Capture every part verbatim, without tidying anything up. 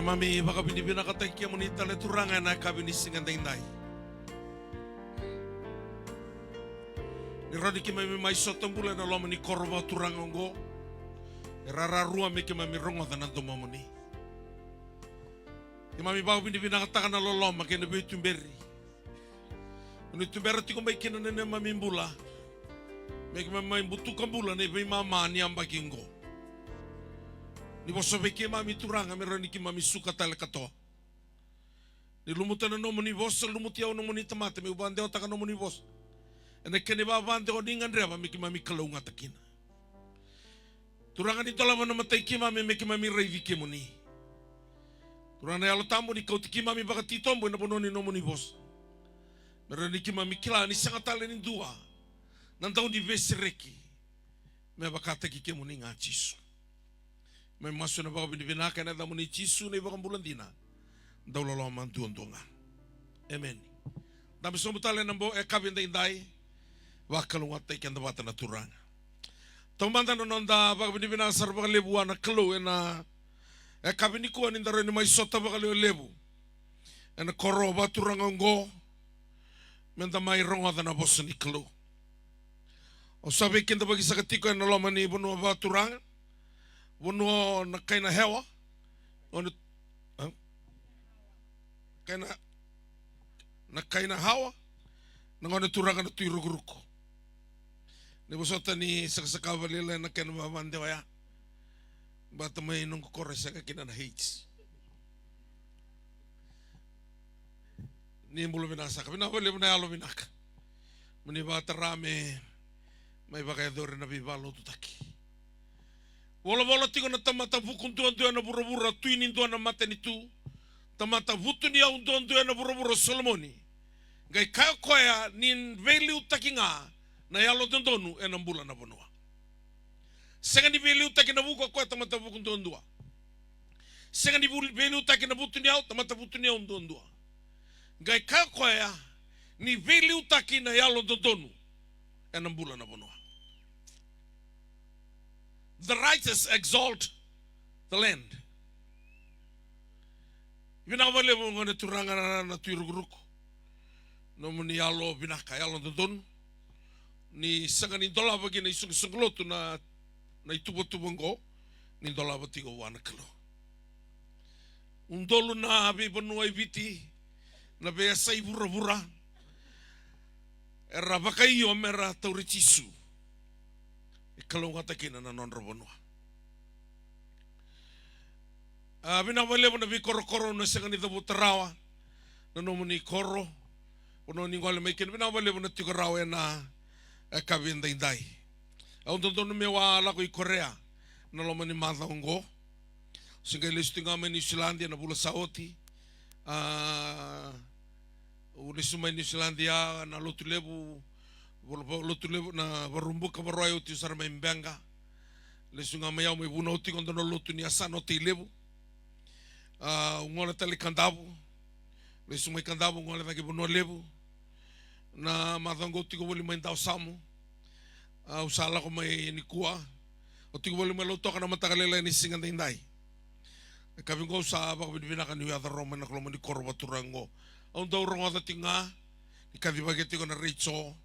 Keimami vakavinavinakataki kemuni tale Turaga ena yakavi ni siga daidai. Ni rawa ni keimami mai sota bula ena loma ni koro vakaturaga oqo. E rararua me keimami rogoca na domomuni. Keimami vakavinavinakataka na loloma kei na veituberi. Ni tubera tiko mai kina na neimami bula. Me keimami mai butuka bula na veimama ni yabaki oqo. Ni vosa vei keimami Turaga me rawa ni keimami suka tale katoa. Ni lumuta na nomuni vosa, lumuti au nomuni tamata, meu vakadewataka nomuni vosa. Ena kena ivavadewa ni gadreva me keimami kalougata kina. Turaga ni dolava na matai keimami me keimami raici kemuni. Turaga na Yalo Tabu ni kauti keimami vakatitobu ena vanua ni nomuni vosa. Me rawa ni keimami kila ni sega tale ni dua na dau ni veisereki me vakataki kemuni ga Jisu. Me masu ena vakavinavinaka ena yacamuni Jisu na iVakabula dina. Dau loloma duadua ga. Emeni. Dabe sobu tale ena bo e yakavi daidai. Vakalougatataki keda vata na Turaga. Taumada na noda vakavinavinaka sara vakalevu vua na Kalou ena yakavi nikua ni da rawa ni mai sota vakalevulevu ena koro vakaturaga oqo. Me da mai rogoca na vosa ni Kalou. Au sa veikidavaki saka tiko ena loma ni vanua vakaturaga. Vanua na kai na hewa. Gone, a? Kai na, na kai na hawa. Na gone turaga na Tui Rukuruku. Ni vosota ni sakasaka valailai na kena vavadewa ya. Bata mai noqu koro e sega kina na H. Ni bula vinaka saka. Vinaka vakalevu na yalo vinaka. Mo ni vakatara me mai vakayacori na veivakalotutaki. Volavola tiko na tamata vuku duadua ena vuravura, tui ni dua na matanitu. Tamata vutuniyau duadua ena vuravura o Solomoni. Qai kaya o koya ni veiliutaki ga na yalododonu ena bula na vanua. Sega ni veiliutaki na vuku, o koya tamata vuku duadua. Sega ni vuli-, veiliutaki na vutuniyau, tamata vutuniyau duadua. Qai kaya o koya ni veiliutaki na yalododonu ena bula na vanua. The righteous exalt the land. Vinaka vakalevu gone turaga na, na Tui Rukuruku. Nomuni yalo vinaka, yalododonu. Ni sega ni dolava kina isoqosoqo lotu na, na ituvatuva oqo, ni dolava tiko vua na Kalou. Udolu na veivanua e Viti, na veiyasai vuravura, era vakaio mera tauri Jisu. E kalougata kina na nodra vanua. A, vinaka vakalevu na veikorokoro, na sega ni cavuta rawa na nomuni koro, vanua ni gole mai kina. Vinaka vakalevu na tiko rawa ena yakavi edaidai. Au dodonu meu a lako i Korea na loma ni macawa oqo. Au se qai lesu tiko ga mai Niusiladi ena vula sa oti. A, au lesu mai Niusiladi ya na Lotulevu, vula, va-, Lotulevu na Vakaraubuka, Vakarauwai, oti sara mai Beqa. Lesu ga mai au mai vunau tiko dua na lotu ni yasana o Tailevu. A, au gole tale i Kadavu. Lesu mai Kadavu, gole cake i Vanua Levu. Na macawa oqo au tiko voli mai Dawasamu. A, au sa lako mai nikua. Au tiko voli mai Lautoka na mataka lailai ni siga daidai. Na yakavi oqo au sa vakavinavinaka niu yaco rawa mai na loma ni koro vakaturaga oqo. Au dau rogoca tiko ga ni kacivaki tiko na retio. Au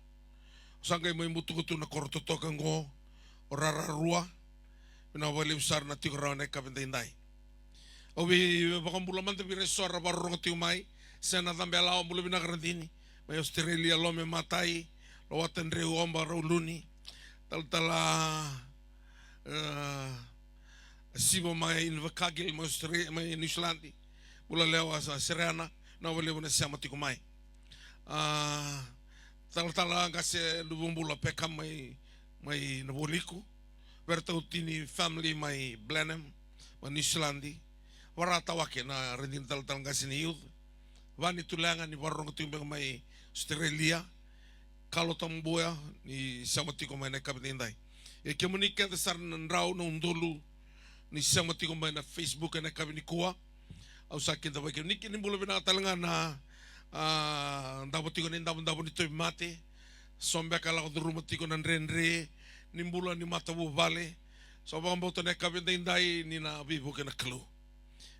sa qai mai butuka tu na koro totoka oqo. O rararua. Vinaka vakalevu sara na tiko rawa ena yakavi daidai. Au vei vakabula mada vei ira eso era vakarorogo tiko mai. Sena Cabelawa, bula vinaka Radini. Mai Australia, Lome Matai, Lowata Dreu, Oba Rauluni. Talatala, e, Siva mai Invercargill, mai Austra-, mai Niusiladi. Bula lewa sa Serena, vinaka vakalevu na sema tiko mai. A, talatala qase Luvabula Peka mai, mai Navualiku. Veretauti ni family mai Blenheim, mai Niusiladi. Varatawake na Radini, talatala qase ni youth. Vani Tulega ni vakarorogo tiko beka mai Australia. Kalo Tabuya ni sema tiko mai na yakavi daidai. E kemuni kece sara na drau na udolu ni sema tiko mai na Facebook ena yakavi nikua. Au sa kidavaki kemuni, ni bula vinaka tale ga na, a, davo tiko na idavodavo ni tauvimate. So beka lako curuma tiko na dredre ni bula ni matavuvale. So vakabauta na yakavi daidai ni na veivuke na Kalou.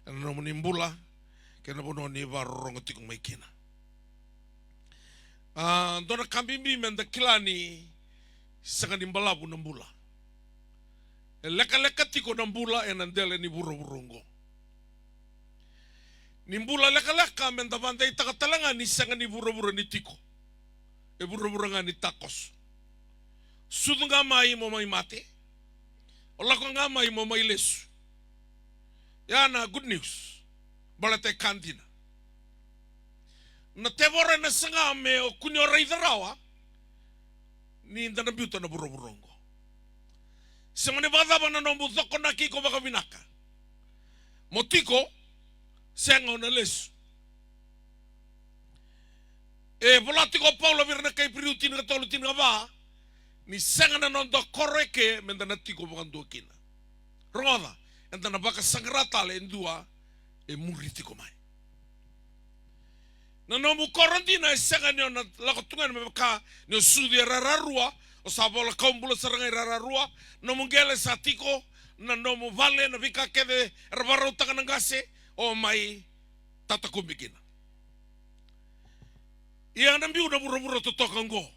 ena nomuni bula kei na vanua ni vakarorogo tiko mai kina. A, dua na ka bibi meda kila ni sega ni balavu na bula. E lekaleka tiko na bula ena dela ni vuravura oqo. Ni bula lekaleka meda vakadeitaka tale ga ni sega ni vuravura ni tiko. E vuravura ga ni takoso. Sucu ga mai mo mai mate. O lako ga mai mo mai lesu. Ya na good news. Baleta e ka dina. Na tevoro ena saga me o kua ni o raica rawa ni da na biuta na vuravura oqo. Se mani vakacava na nomu cokonaki iko vakavinaka. Mo tiko, sega, o na lesu. E vola tiko o Paula vei ira na kai Iperiu tinikatolu tinikava, ni sega na noda koro eke meda na tiko vakadua kina. Rogoca, eda na vakasaqara tale e dua e muri tiko mai. Na nomu koro dina e sega ni o na lako tu ga me vaka ni o sucu e rararua, o sa vola kawa bula sara ga i rararua, nomu qele sa tiko, na nomu vale, na veika kece era vakarautaka na qase, o mai tatakubi kina. Ia na biu na vuravura totoka oqo.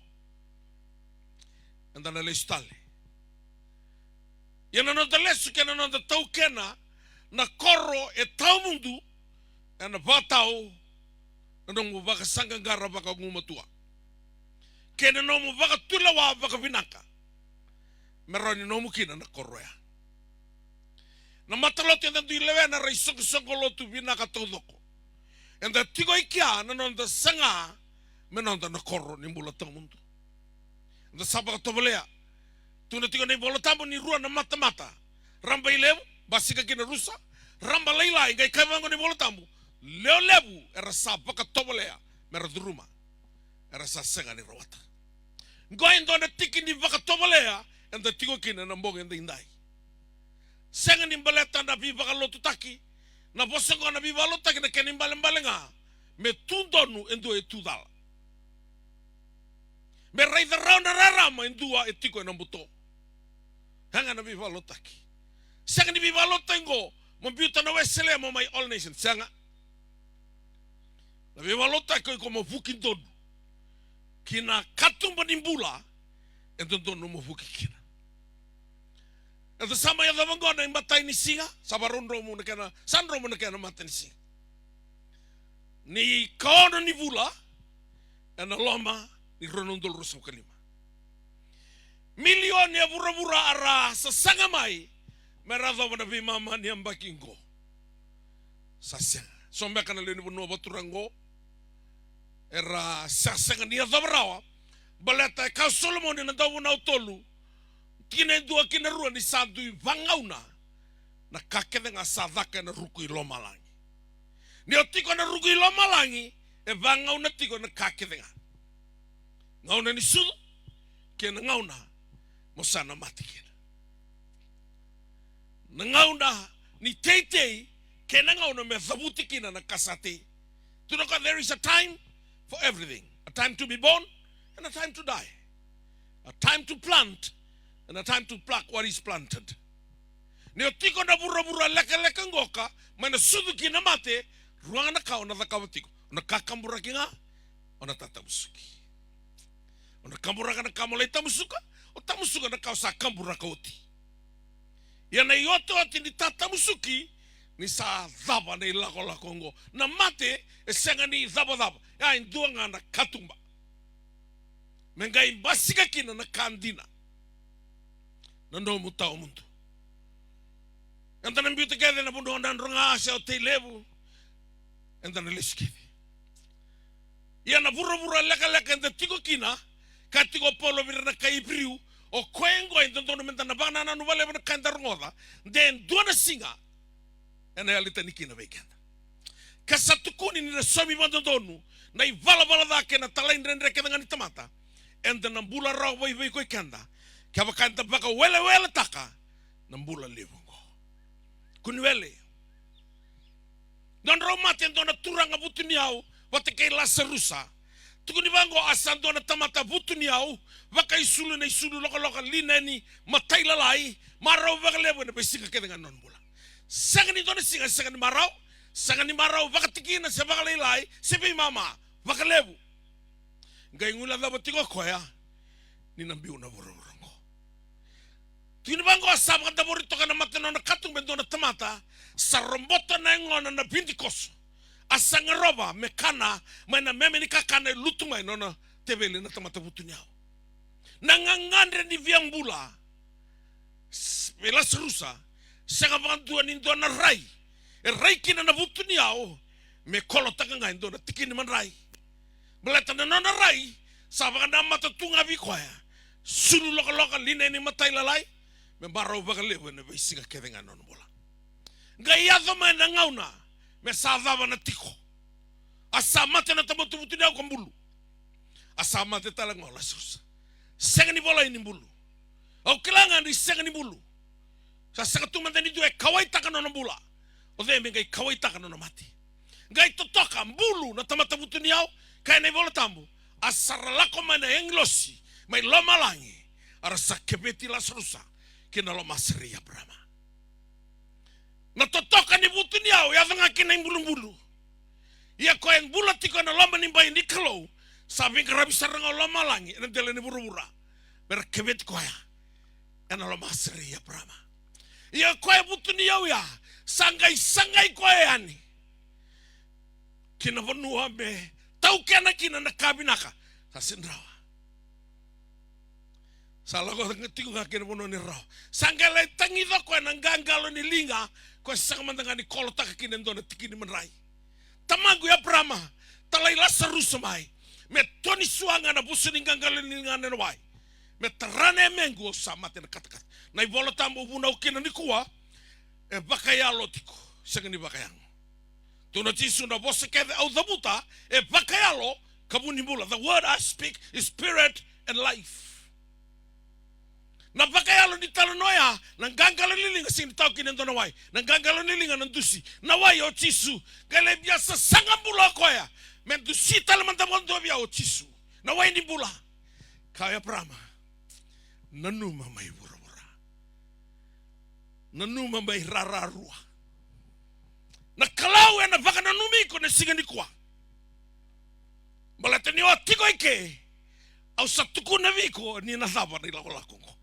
Eda na lesu tale. Ia na noda lesu kei na noda taukena na koro e tawamudu, ena vakatau na nomu vakasaqaqara vakagumatua kei na nomu vakatulewa vakavinaka me rawa ni nomu kina na koro ya. Na matalotu eda dui lewena era isoqosoqo lotu vinaka taucoko. Eda tiko i kea na noda saga me noda na koro ni bula tawamudu. Eda sa vakatovolea. Tukuna tiko na iVola Tabu ni rua na matamata. Raba i levu, basika kina rusa. Raba lailai, qai kaya vaqo na iVola Tabu. Lewe levu era sa vakatovolea mera curuma. Era sa sega ni rawata. Qo e dua na tiki ni vakatovolea eda tiko kina ena bogi edaidai. Sega ni baleta na veivakalotutaki, na vosa qo na veivakalotutaki, na kena ibalebale ga me tu donu e dua e tu cala. Me raica rawa na rarama e dua e tiko ena buto. Ya ga na veivakalotutaki. Sega ni veivakalotutaki qo mo biuta na Wesele mo mai All Nation, sega. Na veivakalotutaki o iko mo vuki donu ki na katuba ni bula e dodonu mo vuki kina. Eda sa mai yacova qo na imatai ni siga, sa varau dromu na kena, sa dromu na kena matanisiga. Ni kaono ni vula ena loma ni rua na udolu ruasagavulu ka lima. Milioni e vuravura era sasaga mai mera yacova na veimama ni yabaki qo. Sa sega. So beka na lewe ni vanua vakaturaga qo era sa sega ni yacova rawa. Baleta e kaya o Solomoni na Dauvunau tolu, tikina e dua ki na rua, ni sa dui vagauna na ka kece ga sa caka ena ruku i lomalagi. Ni o tiko ena ruku i lomalagi, e vagauna tiko na ka kece ga. Gauna ni sucu kei na gauna mo sa na mate kina. Na gauna ni teitei kei na gauna me cavuti kina na ka sa tei. Tukuna o koya, there is a time for everything. A time to be born and a time to die. A time to plant and a time to pluck what is planted. Ni o tiko na vuravura lekaleka qoka, mai na sucu ki na mate, rua ga na ka o na cakava tiko. O na kakaburaki ga, o na tatamusuki. O na kaburaka na ka mo lai tamusuka, o tamusuka na ka o sa kaburaka oti. Ia na iotioti ni tatamusuki, ni sa cava na ilakolako oqo. Na mate e sega ni cavacava, ya e dua ga na katuba. Me qai basika kina na ka dina. Na nomu tawa mudu. Eda na biuta kece na vanua Nadroga se o Tailevu. Eda na lesu kece. Ia na vuravura lekaleka eda tiko kina, ka tiko o Paula vei ira na kai Iperiu, o koya oqo e dodonu meda na vakanananu vakalevu na ka eda rogoca, de dua na siga ena yali tani kina vei keda. Ka sa tukuni ni na saumi vakadodonu na ivalavala ca kei na talaidredre kece ga ni tamata, eda na bula rawa vaivai ko i keda kevaka eda vakaweleweletaka na bula levu oqo. Kuniwele. Nodrau mate e dua na turaga vutuniyau vata kei Lasarusa. Tukuni vaqo, a sa dua na tamata vutuniyau, vakaisulu ena isulu lokaloka, lineni, matailalai, marau vakalevu ena veisiga kece ga na nona bula. Sega ni dua na siga e sega ni marau, Sega ni marau vakatikina se vakalailai se veimama, vakalevu. Qai guilecava tiko o koya ni na biu na vuravura oqo. Tukuni vaqo, sa vakadavori toka na mata ni nona katuba e dua na tamata, sa robota na yagona na vidikoso. A sa garova me kana mai na meme ni kakana e lutu mai na nona teveli na tamata vutuniyau. Na gagadre ni via bula s-, vei Lasarusa, sega vakadua ni dua na rai e rai kina na vutuniyau me kolotaka ga e dua na tiki ni madrai. Baleta na nona rai sa vakanamata tu ga vei koya, sulu lokaloka, lineni matailalai, me marau vakalevu ena veisiga kece ga na nona bula. Qai yaco mai na gauna me sa cava na tiko. A sa mate na tamata vutuniyau ka bulu. A sa mate tale ga o Lasarusa. Sega ni volai ni bulu. Au kila ga ni sega ni bulu. Sa sega tu mada ni dua e kauwaitaka na nona bula. O cei me qai kauwaitaka na nona mate? Qai totoka bulu na tamata vutuniyau, kaya na iVola Tabu, a sa ra lako mai na agilosi mai lomalagi, a ra sa keveti Lasarusa ki na lomaserei Eparama. Na totoka ni vutuniyau e yaco ga kina ibulubulu. Ia koya e bula tiko ena loma ni bai ni Kalou, sa veiqaravi sara ga o lomalagi ena dela ni vuravura me ra keveti koya ena lomaserei Eparama. Ia koya e vutuniyau ya, sa qai sagai koya yani ki na vanua me taukena kina na ka vinaka. Sa sega ni rawa. Sa lako tiko ga ki na vanua ni rarawa. Sa qai lai tagica o koya na qaqalo ni liga, koya sega mada ga ni kolotaka kina e dua na tiki ni madrai. Tamaqu Eparama, talai Lasarusa mai me tonisua ga na vusu ni qaqalo ni liga ena wai, me tara na yamequ, au sa mate ena katakata. Na iVola Tabu au vunau kina nikua, e vakayalo tiko, sega ni vakayago. Tukuna o Jisu, na vosa kece au cavuta e vakayalo ka vu ni bula. The word I speak is spirit and life. Na vakayalo ni talanoa ya, na qaqalo ni liga sega ni tawa kina e dua na wai. Na qaqalo ni liga na dusi. Na wai o Jisu. Qai lai via sasaga bula o koya me dusi tale mada vakadua vei au o Jisu, na wai ni bula. Kaya o Eparama, nanuma mai vuravura. Nanuma mai rara rua. Na Kalou ena vakananumi iko na siga nikua. Baleta ni o tiko i ke, au sa tukuna vei iko ni na cava na ilakolako oqo.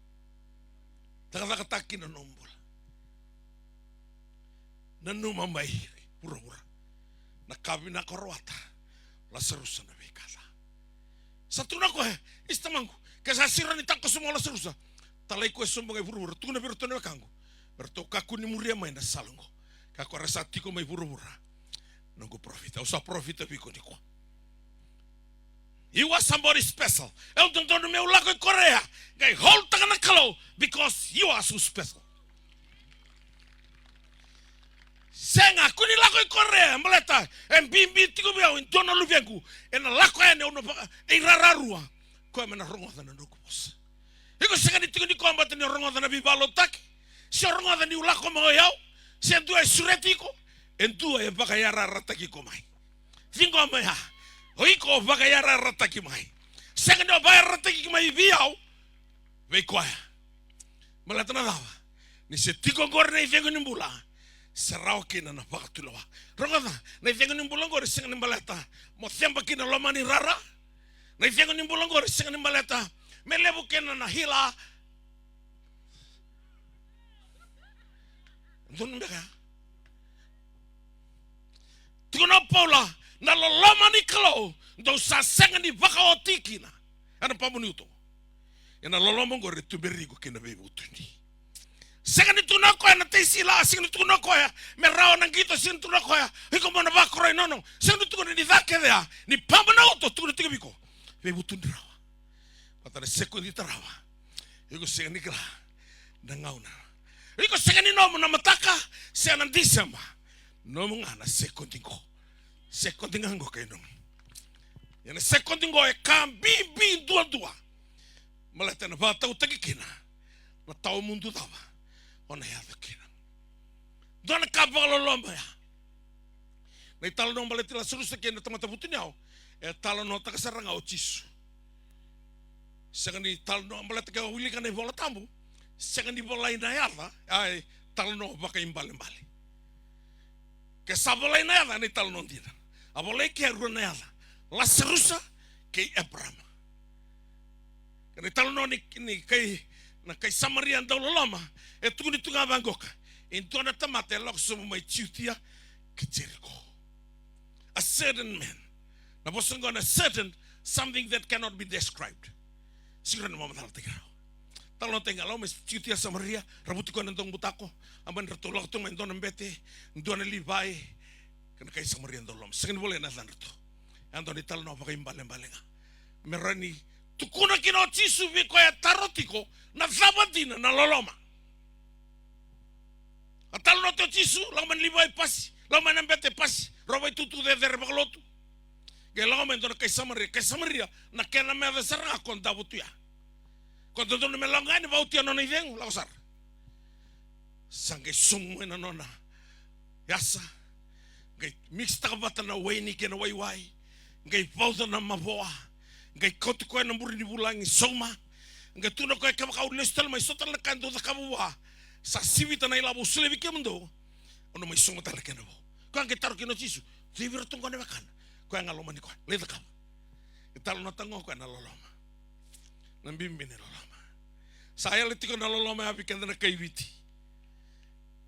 Cakacakataka kina na nomu bula. Nanuma mai vuravura na ka vinaka o rawata. Lasarusa na veika ca. Sa tukuna o koya, isa tamaqu, ke sa siro ni takoso mai o Lasarusa, talai koya sobu ga i vuravura, tukuna vei iratou na wekaqu me ratou kakua ni muria mai na sala oqo. Kaya o koya, ra sa tiko mai vuravura noqu parofita. Au sa parofita vei iko nikua. You are somebody special. Au dodonu meu lako i Korea qai holtaka na Kalou because you are so special. Sega, kua ni lako i Korea baleta e bibi tiko vei au e dua na luvequ ena lako yani, au na vaka, e rara rua, koya me na rogoca na noqu vosa. Iko sega ni tiko ni koya baleta ni o rogoca na veivakalotutaki, se o rogoca niu lako mai o yau, se dua e sureti iko. E dua e vakayarayarataki iko mai. Ciqoma ya. O iko o vakayarayarataki mai. Sega ni o vakayarayarataki mai vei au, vei koya. Baleta na cava? Ni se tiko oqori na icegu ni bula, se rawa kina na vakatulewa. Rogoca, na icegu ni bula oqori sega ni baleta mo ceba kina loma ni rara. Na icegu ni bula oqori sega ni baleta me levu kina na hila. Donu beka ya. Tukuna o Paula, na loloma ni Kalou dou sa sega ni vakaoti kina ena pamu ni uto. Ena loloma oqori e tuberi iko ki na veivutuni. Sega ni tukuna o koya na teisila, sega ni tukuna o koya me rawa na qito, sega ni tukuna o koya iko mo na vakoroi, nono. Sega ni tukuna ni ca kece ya, ni pamu na uto tukuna tiko vei iko veivutuni rawa. Vata na sekodi tarava. Iko sega ni kila na gauna. Iko sega ni nomu na mataka se na December. Nomu ga na sekodi qo. Sekodi ga qo kai nomu. Ia na sekodi qo e ka bibi duadua. Baleta na vakatautaki kina na tawa mudu cava o na yaco kina. Dua na ka vakaloloma ya. Na italanoa baleti Lasarusa kei na tamata vutuniyau, e talanoataka sara ga o Jisu. Sega ni talanoa baleta ke o wilika na iVola Tabu, sega ni volai na yaca, a e talanoa vakaibalebale. Ke sa volai na yaca, na italanoa dina. A volai ke e rua na yaca. Lasarusa kei Eparama. Kei na italanoa ni, ni kai, na kai Samaria dau loloma, e tukuni tu ga vaqoka. E dua na tamata e lako sobu mai Jutia ki Jeriko. A certain man. Na vosa qo na certain, something that cannot be described. Sega ni mo macalataki rawa. Talanoataki ga, lako mai Jutia, Samaria, ra vuti koya na daubutako. A mani ratou lako tu mai dua na bete, dua na Livai, kei na kai Samaria dau loloma. Sega ni volai na yacadratou. E dua na italanoa vakaibalebale ga. Me rawa ni tukuna kina o Jisu vei koya e taro tiko na cava dina na loloma. A talanoa tu o Jisu, lako mai na Livai, pasi, lako mai na bete, pasi, rau vakaitutu cecere vakalotu. Qai lako mai dua na kai Samaria, kai Samaria, na kena meca sara ga ko davo tu ya. Ko dodonu me lako ga yani vakaotia nona icegu, lako sara. Sa qai sogo mai na nona yasa, qai mixtaka vata na waini kei na waiwai, qai vauca na mavoa, qai kauti koya na bure ni vulagi sauma, qai tukuna o koya, kevaka au lesu tale mai, so tale na ka e dau cakava vua, sa sivita na ilavo au solia vei kemudou, au na mai sauma tale na kena vo. Koya qai taro kina o Jisu, cei vei iratou qo na wekana? Koya ga lomani koya, lai cakava. E talanoataka qo o koya na loloma. Na bibi ni loloma. Sa yali tiko na loloma ya vei keda na kai Viti.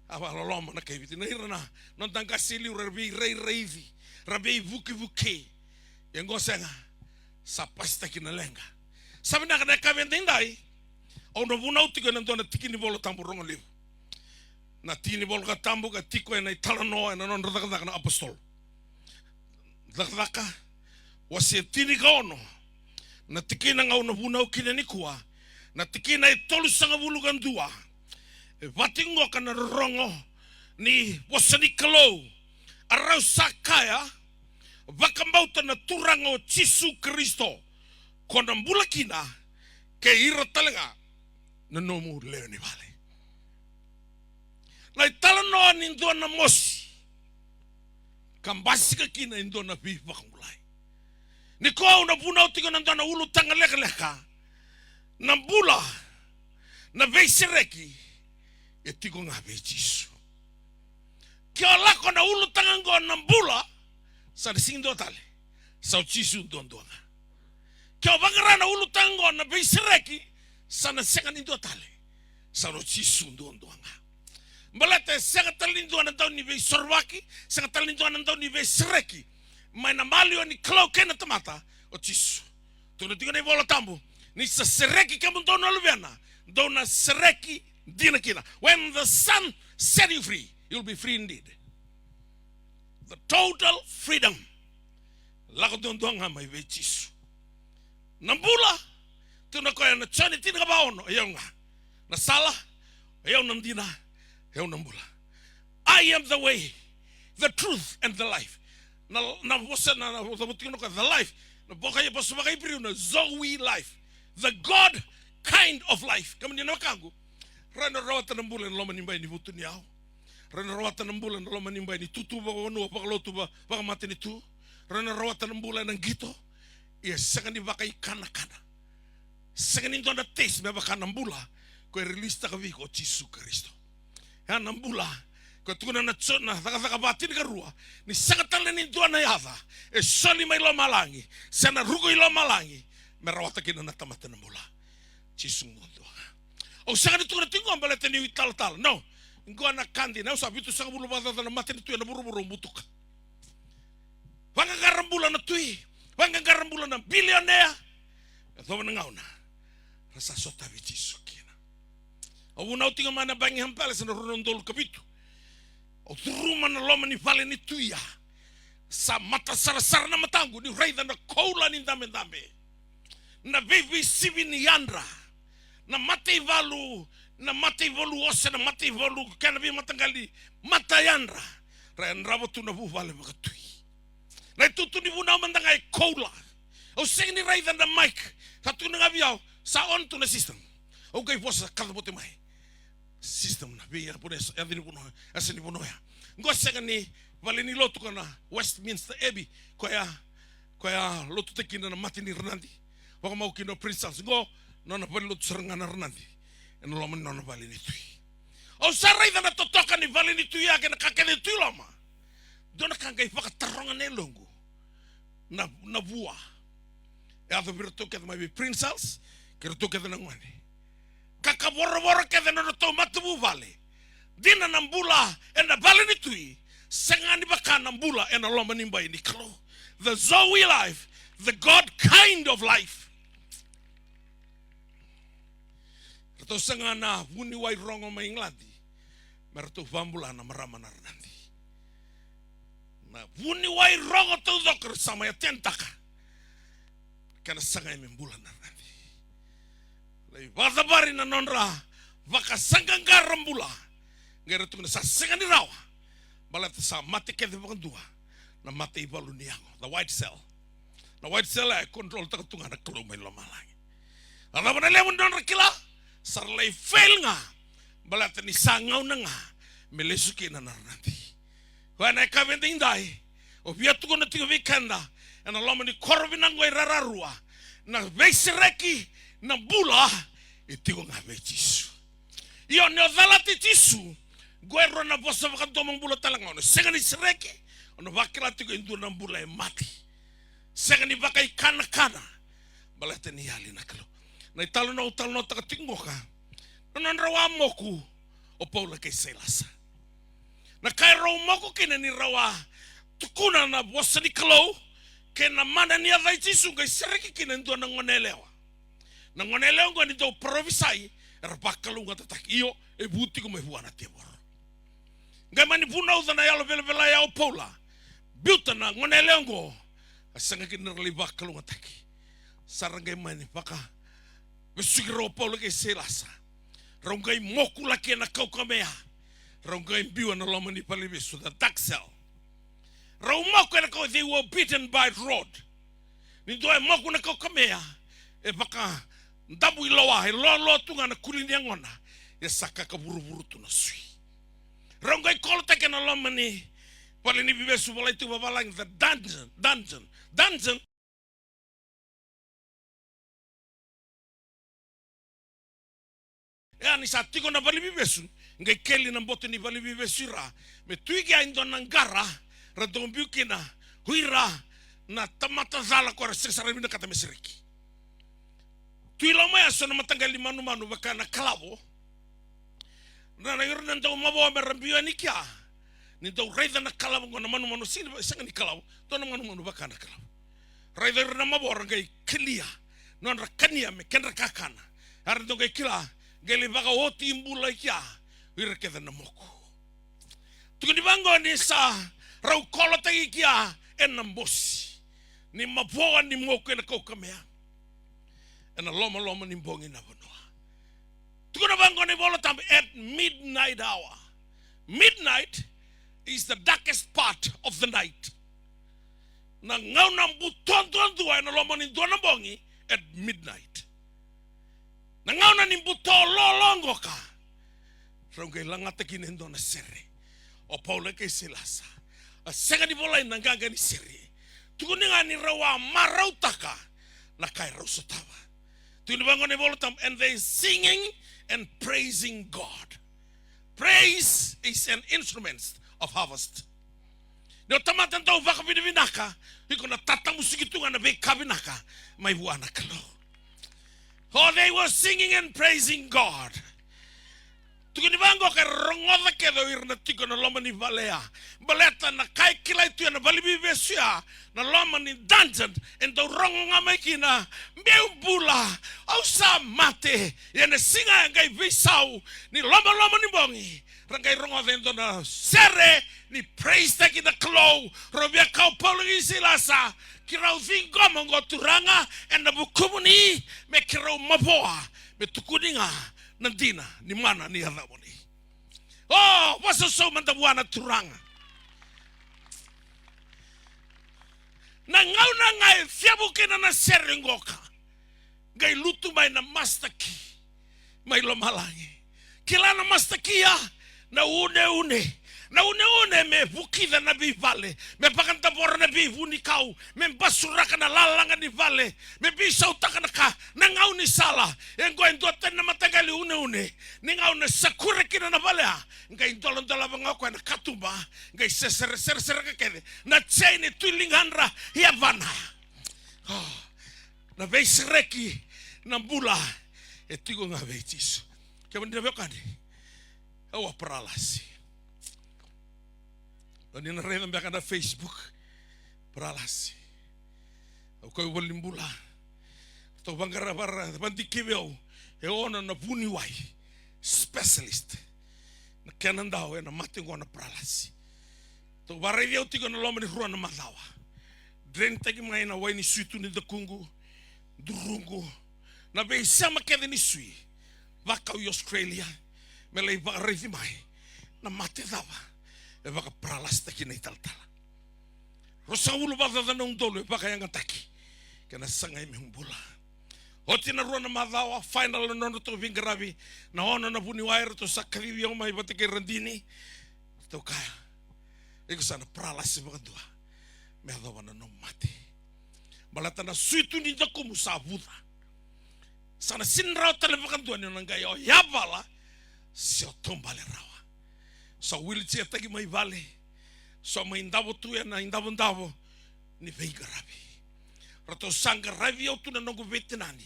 A vakaloloma na kai Viti. Na ira na noda qase e liu, ra veirairaici, ra veivukevuke. Ia qo sega. Sa pasitaki na leqa. Sa vinaka na yakavi edaidai, au na vunau tiko ena dua na tiki ni Vola Tabu rogo levu. Na tiki ni Vola Tabu ka tiko ena italanoa ena nodra cakacaka na apositolo. Cakacaka, wase tinikaono. Na tikina ga au na vunau kina nikua, na tikina e tolusagavulu ka dua. E vati qo ka na rorogo ni vosa ni Kalou. A rau sa kaya, vakabauta na Turaga o Jisu Karisito, ko na bula kina, kei ira tale ga na nomu lewe ni vale. Na italanoa ni dua na mosi ka basika kina e dua na veivakabulai. Nikua au na vunau tiko na dua na ulutaga lekaleka. Na bula, na veisereki, e tiko ga vei Jisu. Ke o lako na ulutaga qo na bula, sa na sega ni dua tale. Sa o Jisu duadua ga. Ke o vaqara na ulutaga qo na veisereki, sa na sega ni dua tale. Sa na o Jisu duadua ga. Baleta e sega tale ni dua na dau ni veisorovaki, sega tale ni dua na dau ni veisereki mai na maliwa ni Kalou kei na tamata, o Jisu. Tukuna tiko na iVola Tabu, ni sa sereki kemudou na Luvena, dou na sereki dina kina. When the Son set you free, you'll be free indeed. The total freedom. Lako duadua ga mai vei Jisu. Na bula, tukuna o koya ena Joni tinikava ono, o yau ga na sala, o yau na dina, o yau na bula. I am the way, the truth, and the life. Na, na vosa, na, na, na vosa, tukuna o koya the life. Na boka ya, vosa vakaIperiu na Zoe life. The God kind of life. Kemuni na wekaqu, rawa ni rawata na bula ena loma ni bai ni vutuniyau. Rawa ni rawata na bula ena loma ni bai ni tutu vakavanua, vakalotu, va-, vakamatanitu. Rawa ni rawata na bula ena qito. Ia sega ni vakaikanakana. Sega ni dua na taste me vaka na bula ko e release-taka vei iko o Jisu Karisito. Ya na bula ko e tukuna na Jo-, na Cakacaka va tinikarua, ni sega tale ni dua na yaca e soli mai lomalagi, se na ruku i lomalagi, me rawata kina na tamata na bula. Jisu duadua ga. Au sega ni tukuna tiko qo baleta niu italatala. No. Qo na ka dina, au sa vitusagavulu vakacaca na matanitu ena vuravura au butuka. Vaqaqara bula na tui, vaqaqara bula na bilionea. Yacova na gauna ra sa sotavi Jisu kina. Au vunau tiko mai na Buckingham Palace ena rua na udolu ka vitu. Au curuma na loma ni vale ni tui ya. Sa matasarasara na mataqu niu raica na koula ni dabedabe. Na veiveisivi ni yadra. Na mataivalu, na mataivalu ose, na mataivalu kei na veimataqali matayadra. Ra yadrava tu na vuvale vakatui. Na itutu ni vunau mada ga e koula. Au sega ni raica na mic. Sa tukuna ga vei au, sa on tu na system. Au qai vosa, kaca vote mai. System na vei, ya, vunau, ya, ya, ni vunau, ya, sa ni vunau ya. Qo sega ni vale ni lotu ko na Westminster Abbey, koya, koya lotutaki kina na mate ni Ranadi. Vakamau kina o Prince Charles. Qo, nona vale lotu sara ga na Ranadi. Ena loma ni nona vale ni tui. Au sa raica na totoka ni vale ni tui ya kei na ka kece tu i loma. Dua na ka qai vakataroga na yaloqu na, na vua. E yaco vei iratou kece mai vei Prince Charles kei iratou kece na gone. Ka ka voravora kece na nodratou matavuvale. Dina na bula ena vale ni tui, sega ni vaka na bula ena loma ni bai ni Kalou. The Zoe life, the God kind of life. Ratou saga na vuniwai rogo mai Igiladi me ratou vakabula na marama na Ranadi. Na vuniwai rogo taucoko era sa mai attendtaka. Kena sagai me bula na Ranadi. Lai vakacavari na nodra vakasaqaqara bula. Qai ra tukuna sa sega ni rawa. Baleta sa mate kece vakadua na mataivalu ni yago, the white cell. Na white cell e controltaka tu ga na Kalou mai lomalagi. A cava na levu ni nodra kila? Sa ra lai fail ga. Baleta ni sa gauna ga me lesu kina na Ranadi. Koya na yakavi edaidai, au via tukuna tiko vei keda ena loma ni koro vinaka oqo i Rararua, na veisereki na bula e tiko ga vei Jisu. Io, ni o calati Jisu, qo e rua na vosa vakadomobula tale ga, o na sega ni sereki, o na vakila tiko e dua na bula e mate. Sega ni vakaikanakana, baleta ni yali na Kalou. Na italanoa au talanoataka tiko qoka, na nodra wa moku o Paula kei Sailasa. Na ka e rau moku kina ni rau a tukuna na vosa ni Kalou kei na mana ni yaca i Jisu, qai sereki kina e dua na gone yalewa. Na gone yalewa oqo ni dau parofisai, era vakalougatataki. Io, e vu tiko mai vua na tevoro. Qai mani vunauca na yalo velavela ya o Paula. Biuta na gone yalewa oqo, a sega kina ni ra lai vakalougatataki. Sa ra qai mani vaka vesuki rau o Paula kei Sailasa. Rau qai moku laki ena kaukamea. Rau qai biu ena loma ni valeniveivesu, the dark cell. Rau moku ena kau, they were beaten by rod. Ni dua e moku na kaukamea, e vakadabu i loa, e loaloa tu ga na kuli ni yagona, e sa kakavuruvuru tu na sui. Rau qai kolotaki ena loma ni valeniveivesu, volai tu vavalagi the dungeon, dungeon, dungeon. Ia ni sa tiko na valeniveivesu, qai keli na boto ni valeniveivesu i ra me tu i kea e dua na qara, ra dau biu kina o ira na tamata cala ko ra sega sara ni vinakata me sereki. Tu i loma ya so na mataqali manumanu vaka na kalavo. Na, na ira na dau mavoa me ra biu yani kea. Ni dau raica na kalavo qo na manumanu, sega ni, sega ni kalavo, dua na manumanu vaka na kalavo. Raica ira na mavoa ra qai kelia nodra kania me kedra kakana. Era dau qai kila, qai lai vakaoti bula i kea o ira kece na moku. Tukuni vaqo ni sa rau kolotaki kea ena bosi ni mavoa ni moku ena kaukamea. Ena lomaloma ni bogi na vanua. Tukuna vaqo na iVola Tabu, at midnight hour. Midnight is the darkest part of the night. Na gauna buto duadua ena loma ni dua na bogi, at midnight. Na gauna ni buto lolo qoka. Rau qai lagata kina e dua na sere. O Paula kei Sailasa a sega ni volai na qaqa ni sere. Tukuni ga ni rau a marautaka na ka e rau sotava. Tukuni vaqo na iVola Tabu, and they singing and praising God. Praise is an instrument of harvest. Ni o tamata dau vakavinavinaka, iko na tatamusuki tu ga na veika vinaka mai vua na Kalou. Oh, they were singing and praising God. Tukuni vaqo ka rogoca kece o ira na tiko na loma ni vale ya. Baleta na ka e kilai tu ena valeniveivesu ya, na loma ni dungeon, e dau rogo ga mai kina, meu bula, au sa mate. Ia na siga ya qai veisau ni lomaloma ni bogi, ra qai rogoca e dua na sere ni praise taki na Kalou. Rau via kaya o Paula kei Sailasa, keirau ciqoma oqo Turaga ena vukumuni, me keirau mavoa, me tukuni ga na dina ni mana ni yacamuni. O, vakasausau mada vua na Turaga. Na gauna ga e cevu kina na sere qoka, qai lutu mai na master key mai lomalagi. Kila na master key ya, na uneune, Na uneune me vukica na veivale, me vakadavora na veivunikau, me basuraka na lalaga ni vale, me veisautaka na ka, na gaunisala. E qo e dua tani na mataqali uneune. Ni gauna sa kure kina na vale ya, qai doladolava ga o koya na katuba, qai sesere, seresereka kece na chain e tu i ligadra, yavana. Ah, na veisereki, na bula, e tiko ga vei Jisu. Kemuni na veiwekani, au a paralasi. O ni na raica beka na Facebook, paralasi. Au kau i valenibula. Ratou vaqara, vaqara, vadikevi au e ono na vuniwai specialist. Na kena dau ena mate qo na paralasi. Ratou varaici au tiko ena loma ni rua na macawa. Drainitaki mai na wai ni sui tu ni dakuqu, duruqu, na veisema kece ni sui. Vakau i Australia me lai vakaraici mai na mate cava e vakaparalasitaki na italatala. Ruasagavulu vakacaca na udolu e vakayagataki kei na sagai meu bula. Oti na rua na macawa, final na nodratou veiqaravi, na ono na vuniwai, ratou sa kacivi au mai vata kei Radini. Ratou kaya, iko sa na paralasi vakadua me yacova na nomu mate. Baleta na sui tu ni dakumu sa vuca. Sa na sega ni rawa tale vakadua ni o na qai o yavala se o taubale rawa. Sa wheelchair taki mai vale. Sa mai davo tu ena idavodavo ni veiqaravi. Ratou sa qaravi au tu na noqu veitinani.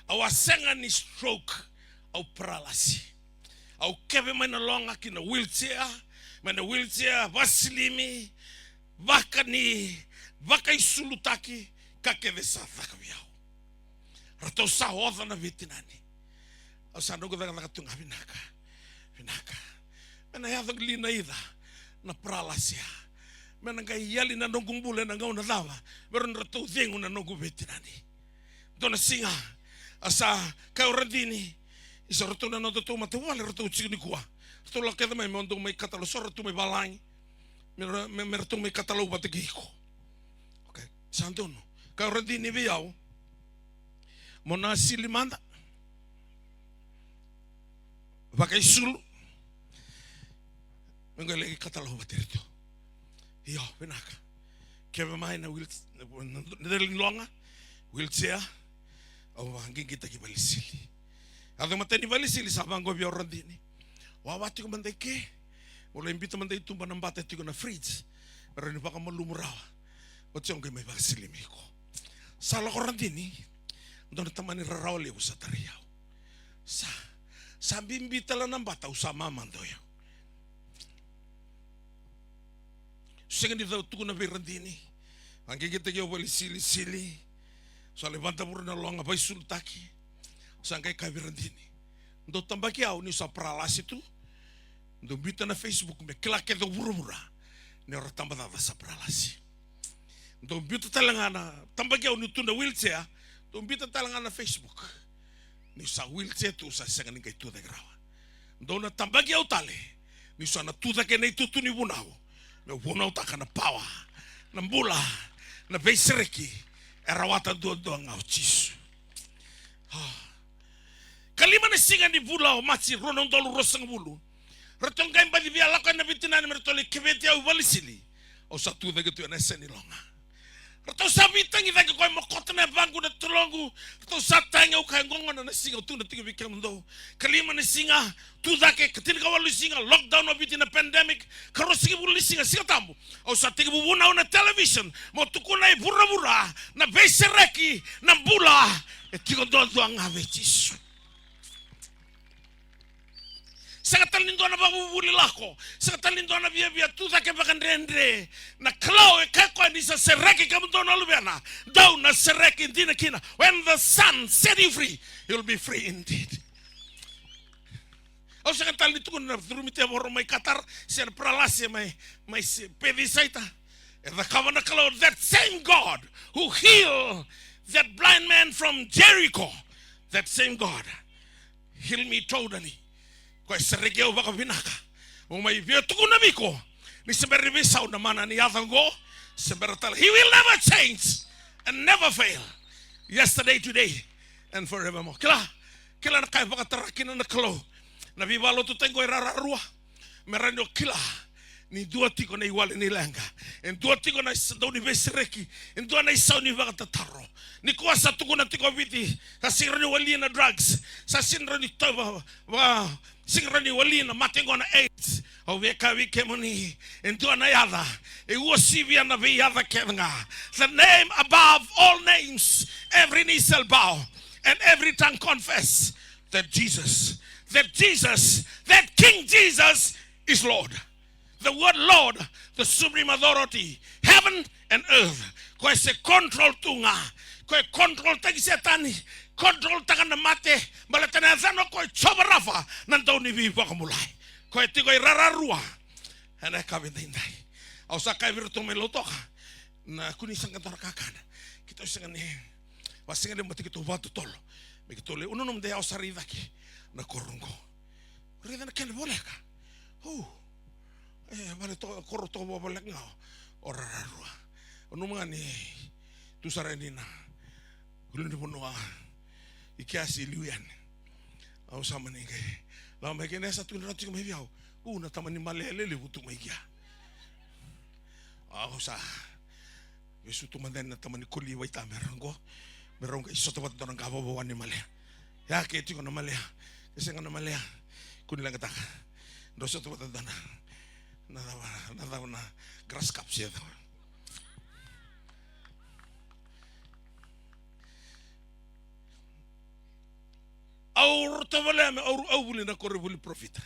Au a sega ni stroke, au paralasi. Au keve mai na loga ki na wheelchair, mai na wheelchair vakasilimi, vakani, vakaisulutaki, ka kece sa caka vei au. Ratou sa oca na veitinani. Au sa noqu cakacaka tu ga, vinaka, vinaka. Me na yaco li na ica na paralasi ya? Me na qai yali na noqu bula ena gauna cava? Me ratou cegu na noqu veitinani. Dua na siga, a sa kaya o Radini, isa, ratou na nodatou matavuvale, ratou tiko nikua. Ratou lako kece mai me dou mai katalau, so ratou mai valagi. Me ra-, me, me ratou mai katalau vata kei iko. Okay. Sa donu. Kaya o Radini vei au, mo na sili mada, vakaisulu, me qai lai katalau vata kei ratou. Io, vinaka. Keve mai na wheel-, na, na, na dela ni loga, wheelchair, au vakaqiqitaki valenisili. Yaco matai ni valenisili, sa vaqo vei au o Radini. Wawa tiko mada i ke. Au lai biuta mada i tuba na bata tiko na fridge. Me rawa ni vakamalumu rawa. Oti au qai mai vakasilimi iko. Sa lako o Radini. Dua na tamani rarawa levu sa tarai au. Sa, sa bibi tale na bata, au sa mamada o yau. Sega ni cau tukuna vei Radini. Vaqeqetaki au vale sili, sili. Sa lai vadavura na loga, vaisulutaki. Sa qai kaya vei Radini, dou tabaki au niu sa paralasi tu. Dou biuta na Facebook me kila kece o vuravura ni o ira tabacakacaka sa paralasi. Dou biuta tale ga na, tabaki au niu tu na wheelchair. Dou biuta tale ga na Facebook. Niu sa wheelchair tu, sa sega ni qai tucake rawa. Dou na tabaki au tale niu sa na tucake na itutu ni vunau. Meu vunautaka na pawa, na bula, na veisereki e rawata duadua ga o Jisu. Ah. Ka lima na siga ni vula o Maji rua na udolu ruasagavulu, ratou qai baci via lako yani na veitinani me ratou lai keveti au i valenisili. Au sa tucake tu ena yasa ni loga. Ratou sa veitagicaki koya, mokota na yavaqu, na toloqu. Ratou sa tagi au, kaya, qo gona na siga au tukuna tiko vei kemudou. Ka lima na siga, tucake, ka tinikawalu ni siga, lockdown o Viti, na pandemic. Ka ruasagavulu ni siga, Siga Tabu, au sa tekivu vunau na television, mo tukuna e vuravura na veisereki, na bula e tiko duadua ga vei Jisu. Sega tale ni dua na vakavuvuli lako, sega tale ni dua na viavia, tucake vakadredre. Na Kalou e kaya o koya ni sa sereki kemudou na luvena, dou na sereki dina kina. When the Son set you free, you'll be free indeed. Au sega tale ni tukuna na curumi tevoro mai Qatar, se na paralasi mai, mai se, Pecisaita. E cakava na Kalou, that same God who healed that blind man from Jericho, that same God heal me totally. Koya e sereki au vakavinaka. Au mai via tukuna vei iko, ni se bera ni veisau na mana ni yaca oqo, se bera tale. He will never change and never fail. Yesterday, today, and forevermore. Kila, kila na ka e vakatara kina na Kalou na veivakalotutaki qo e rararua. Me rawa ni o kila Ni dua tiko na iwali ni leqa. E dua tiko na is-, dau ni veisereki. E dua na isau ni vakatataro. Nikua sa tukuna tiko o Viti, sa sega ni rawa ni walia na drugs. Sa sega ni rawa ni tau va, va, sega ni rawa ni walia na mate qo na AIDS. Au via kaya vei kemuni, e dua na yaca e uasivia na veiyaca kece ga. The name above all names, every knee shall bow and every tongue confess that Jesus, that Jesus, that King Jesus is Lord. The word Lord, the supreme authority, heaven and earth. Koya se control tu ga. Koya e control taki Setani, control taka na mate, baleta na yacana o koya Jiova Rafa, na dau ni veivakabulai. Koya tiko i rararua. Ena yakavi daidai. Au sa kaya vei iratou mai Lautoka, na kua ni sa qai dua na kakana. Keitou sega ni, va sega ni mate keitou vakatotolo. Me keitou lai, o nanuma de au sa rai cake na koro qo. Raica na kena voleka. O. E, vale to, koro toka voleka ga o rararua. O nanuma ga ni tu sara yani na ulunivanua i kea se liu yani. Au sa mani qai lako mai kina, sa tukuna tiko mai vei au. U, na tamani malea lelevu tu mai kea. Au sa vesu tu mada yani na tamani koli vaita me rau qo. Me rau qai sota vata dua na qavavawa ni malea. Ya ke tiko na malea. Ke sega na malea. Kua ni leqataka. Drau sota vata dua na, na cava, na cava na grass cup se cava. Au tovolea me au, au vuli na koronivuli parofita.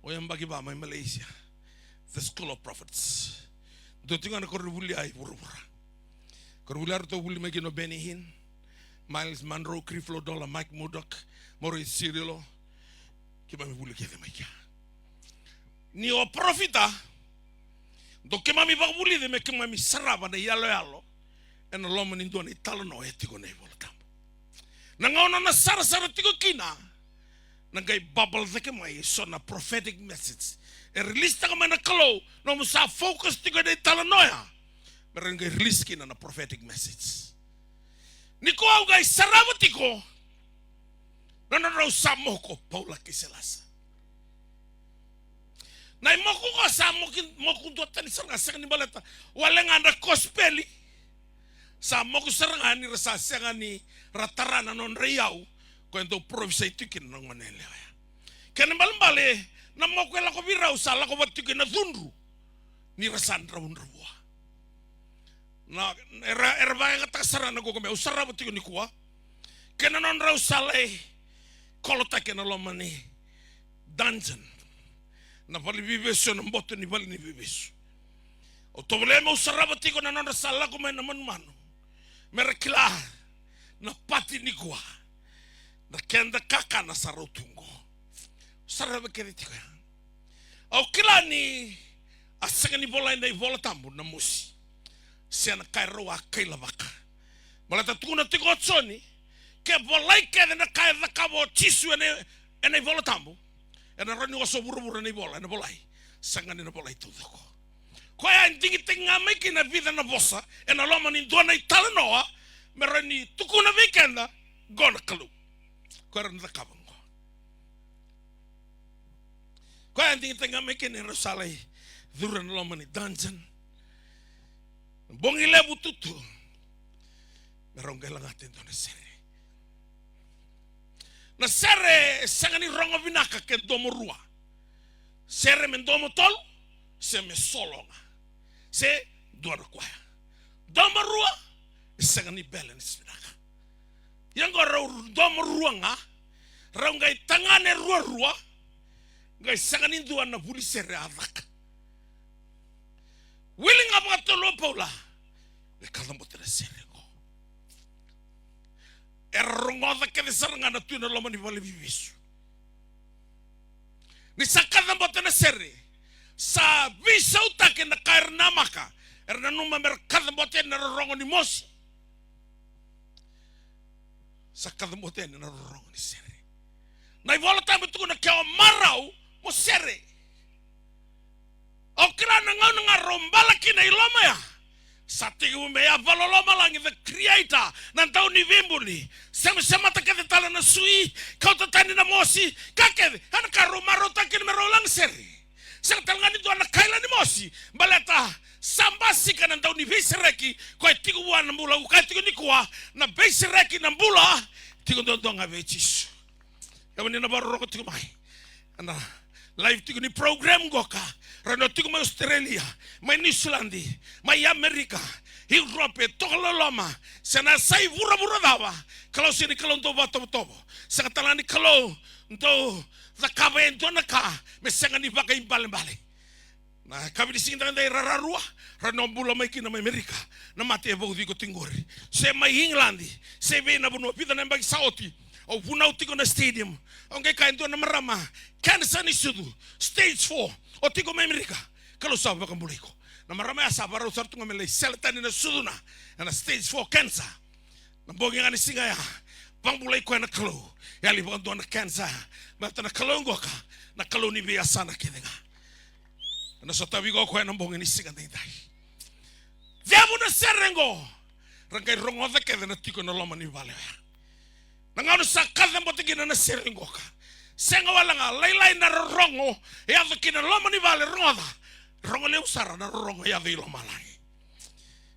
O yabaki va mai Malaysia. The School of Prophets. Dua tiko ga na koronivuli ai vuravura. Koronivuli eratou vuli mai kina o Benny Hinn, Myles Munroe, Creflo Dollar, Mike Murdock, Maurice Cirillo. Keimami vuli kece mai kea. Ni o parofita, dau keimami vakavulici me keimami sarava na iyaloyalo ena loma ni dua na italanoa e tiko na iVola Tabu. Na gauna na sarasara tiko kina, na qai bubble cake mai eso na prophetic message e release taka mai na Kalou, nomu sa focus tiko ena italanoa ya, me ra qai release kina na prophetic message. Nikua au qai sarava tiko na nodrau sa moko Paula kei Silasa. Na imoku qo sa moku, moku duatani sara ga, sega ni baleta wale ga na kosipeli. Sa moku sara ga ni ra sa sega ni ra tara na nodra iyau, ko e dau parofisai tiko kina na gone yalewa ya. Kena ibalebale, na moku e lako vei rau sa lako vata tiko ina cudru ni ra sa dravudravua. Na, era, era vakayagataka sara na qo me au sarava tiko nikua. Kei na nodrau sa lai kolotaki ena loma ni dungeon. Na vale ni veivesu, na boto ni vale ni veivesu. Au tovolea meu sarava tiko na nodra sa lako mai na manumanu. Me ra kila na pati nikua. Na keda kakana sa rau tu qo. Sarava kece tiko ya. Au kila ni a sega ni volai na iVola Tabu na mosi se na ka e rau a kailavaka. Baleta tukuna tiko o Joni, ke volai kece na ka e cakava o Jisu ena, ena iVola Tabu, ena rawa ni oso vuravura na ivola, ena volai. Sega ni na volai taucoko. Koya e digitaki ga mai kina e vica na vosa ena loma ni dua na italanoa, me rawa ni tukuna vei keda, qo na Kalou. Koya era na cakava qo. Koya e digitaki ga mai kina, erau sa lai curu ena loma ni dungeon. Bogi levu tutu. Me rau qai lagata e dua na sere. Na sere e sega ni rogo vinaka ke domo rua. Sere me domo tolu, se me solo ga. Se dua na koya. Domo rua, e sega ni balance vinaka. Ia qo rau domo rua ga, rau qai tagane ruarua, qai sega ni dua na vuli sere a caka. Wili ga vakatolu o Paula me kacabote na sere qo. Era rogoca kece sara ga na tu ena loma ni vale ni veivesu. Ni sa kacabote na sere, sa veisautaki na ka era namaka, era nanuma me ra kacabote yani na rorogo ni mosi. Sa kacabote yani na rorogo ni sere. Na iVola Tabu e tukuna ke o marau mo sere. Au kila na gauna ga rau bala kina i loma ya, sa tekivu me yavala lomalagi, the creator, na dau ni veibuli. Semasemata kece tale na sui, kauta tani na mosi, ka kece, ena ka rau marautaka kina me rau laga sere. Sega tale ga ni dua na kaila ni mosi, baleta sa basika na dau ni veisereki, koya e tiko vua na bula, au kaya tiko nikua, na veisereki na bula, tiko duadua ga vei Jisu. Kemuni na vakarorogo tiko mai ena live tiko ni program qoka, rawa ni o tiko mai Australia, mai Niusiladi, mai Amerika, Europe, toka loloma, se na yasa i vuravura cava, Kalou sega ni Kalou dau vakatovotovo, sega tale ga ni Kalou dau cakava e dua na ka me sega ni vakaibalebale. Na yakavi ni siga edaidai, rarua, rawa ni o bula mai kina mai Amerika, na mate e vauci iko tiko qori. Se mai England, se vei na vanua, vica na yabaki sa oti, au vunau tiko na stadium. Au qai kaya e dua na marama, cancer ni sucu, stage four, o tiko mai Amerika, Kalou sa vakabulai iko. Na marama ya sa vakarau sara tu ga me lai sele tani na sucuna, ena stage four cancer. Na bogi ga ni siga ya, vakabulai koya na Kalou. Yali vakadua na cancer. Baleta na Kalou qoka, na Kalou ni veiyasana kece ga. Ena sotavi iko o koya na bogi ni siga daidai. Cegu na sere qo. Ra qai rogoca kece na tiko ena loma ni vale oya. Na gauna sa kacabote kina na sere qoka, sega wale ga, lailai na rorogo e yaco kina loma ni vale, rogoca. Rogo levu sara na rorogo e yaco i lomalagi.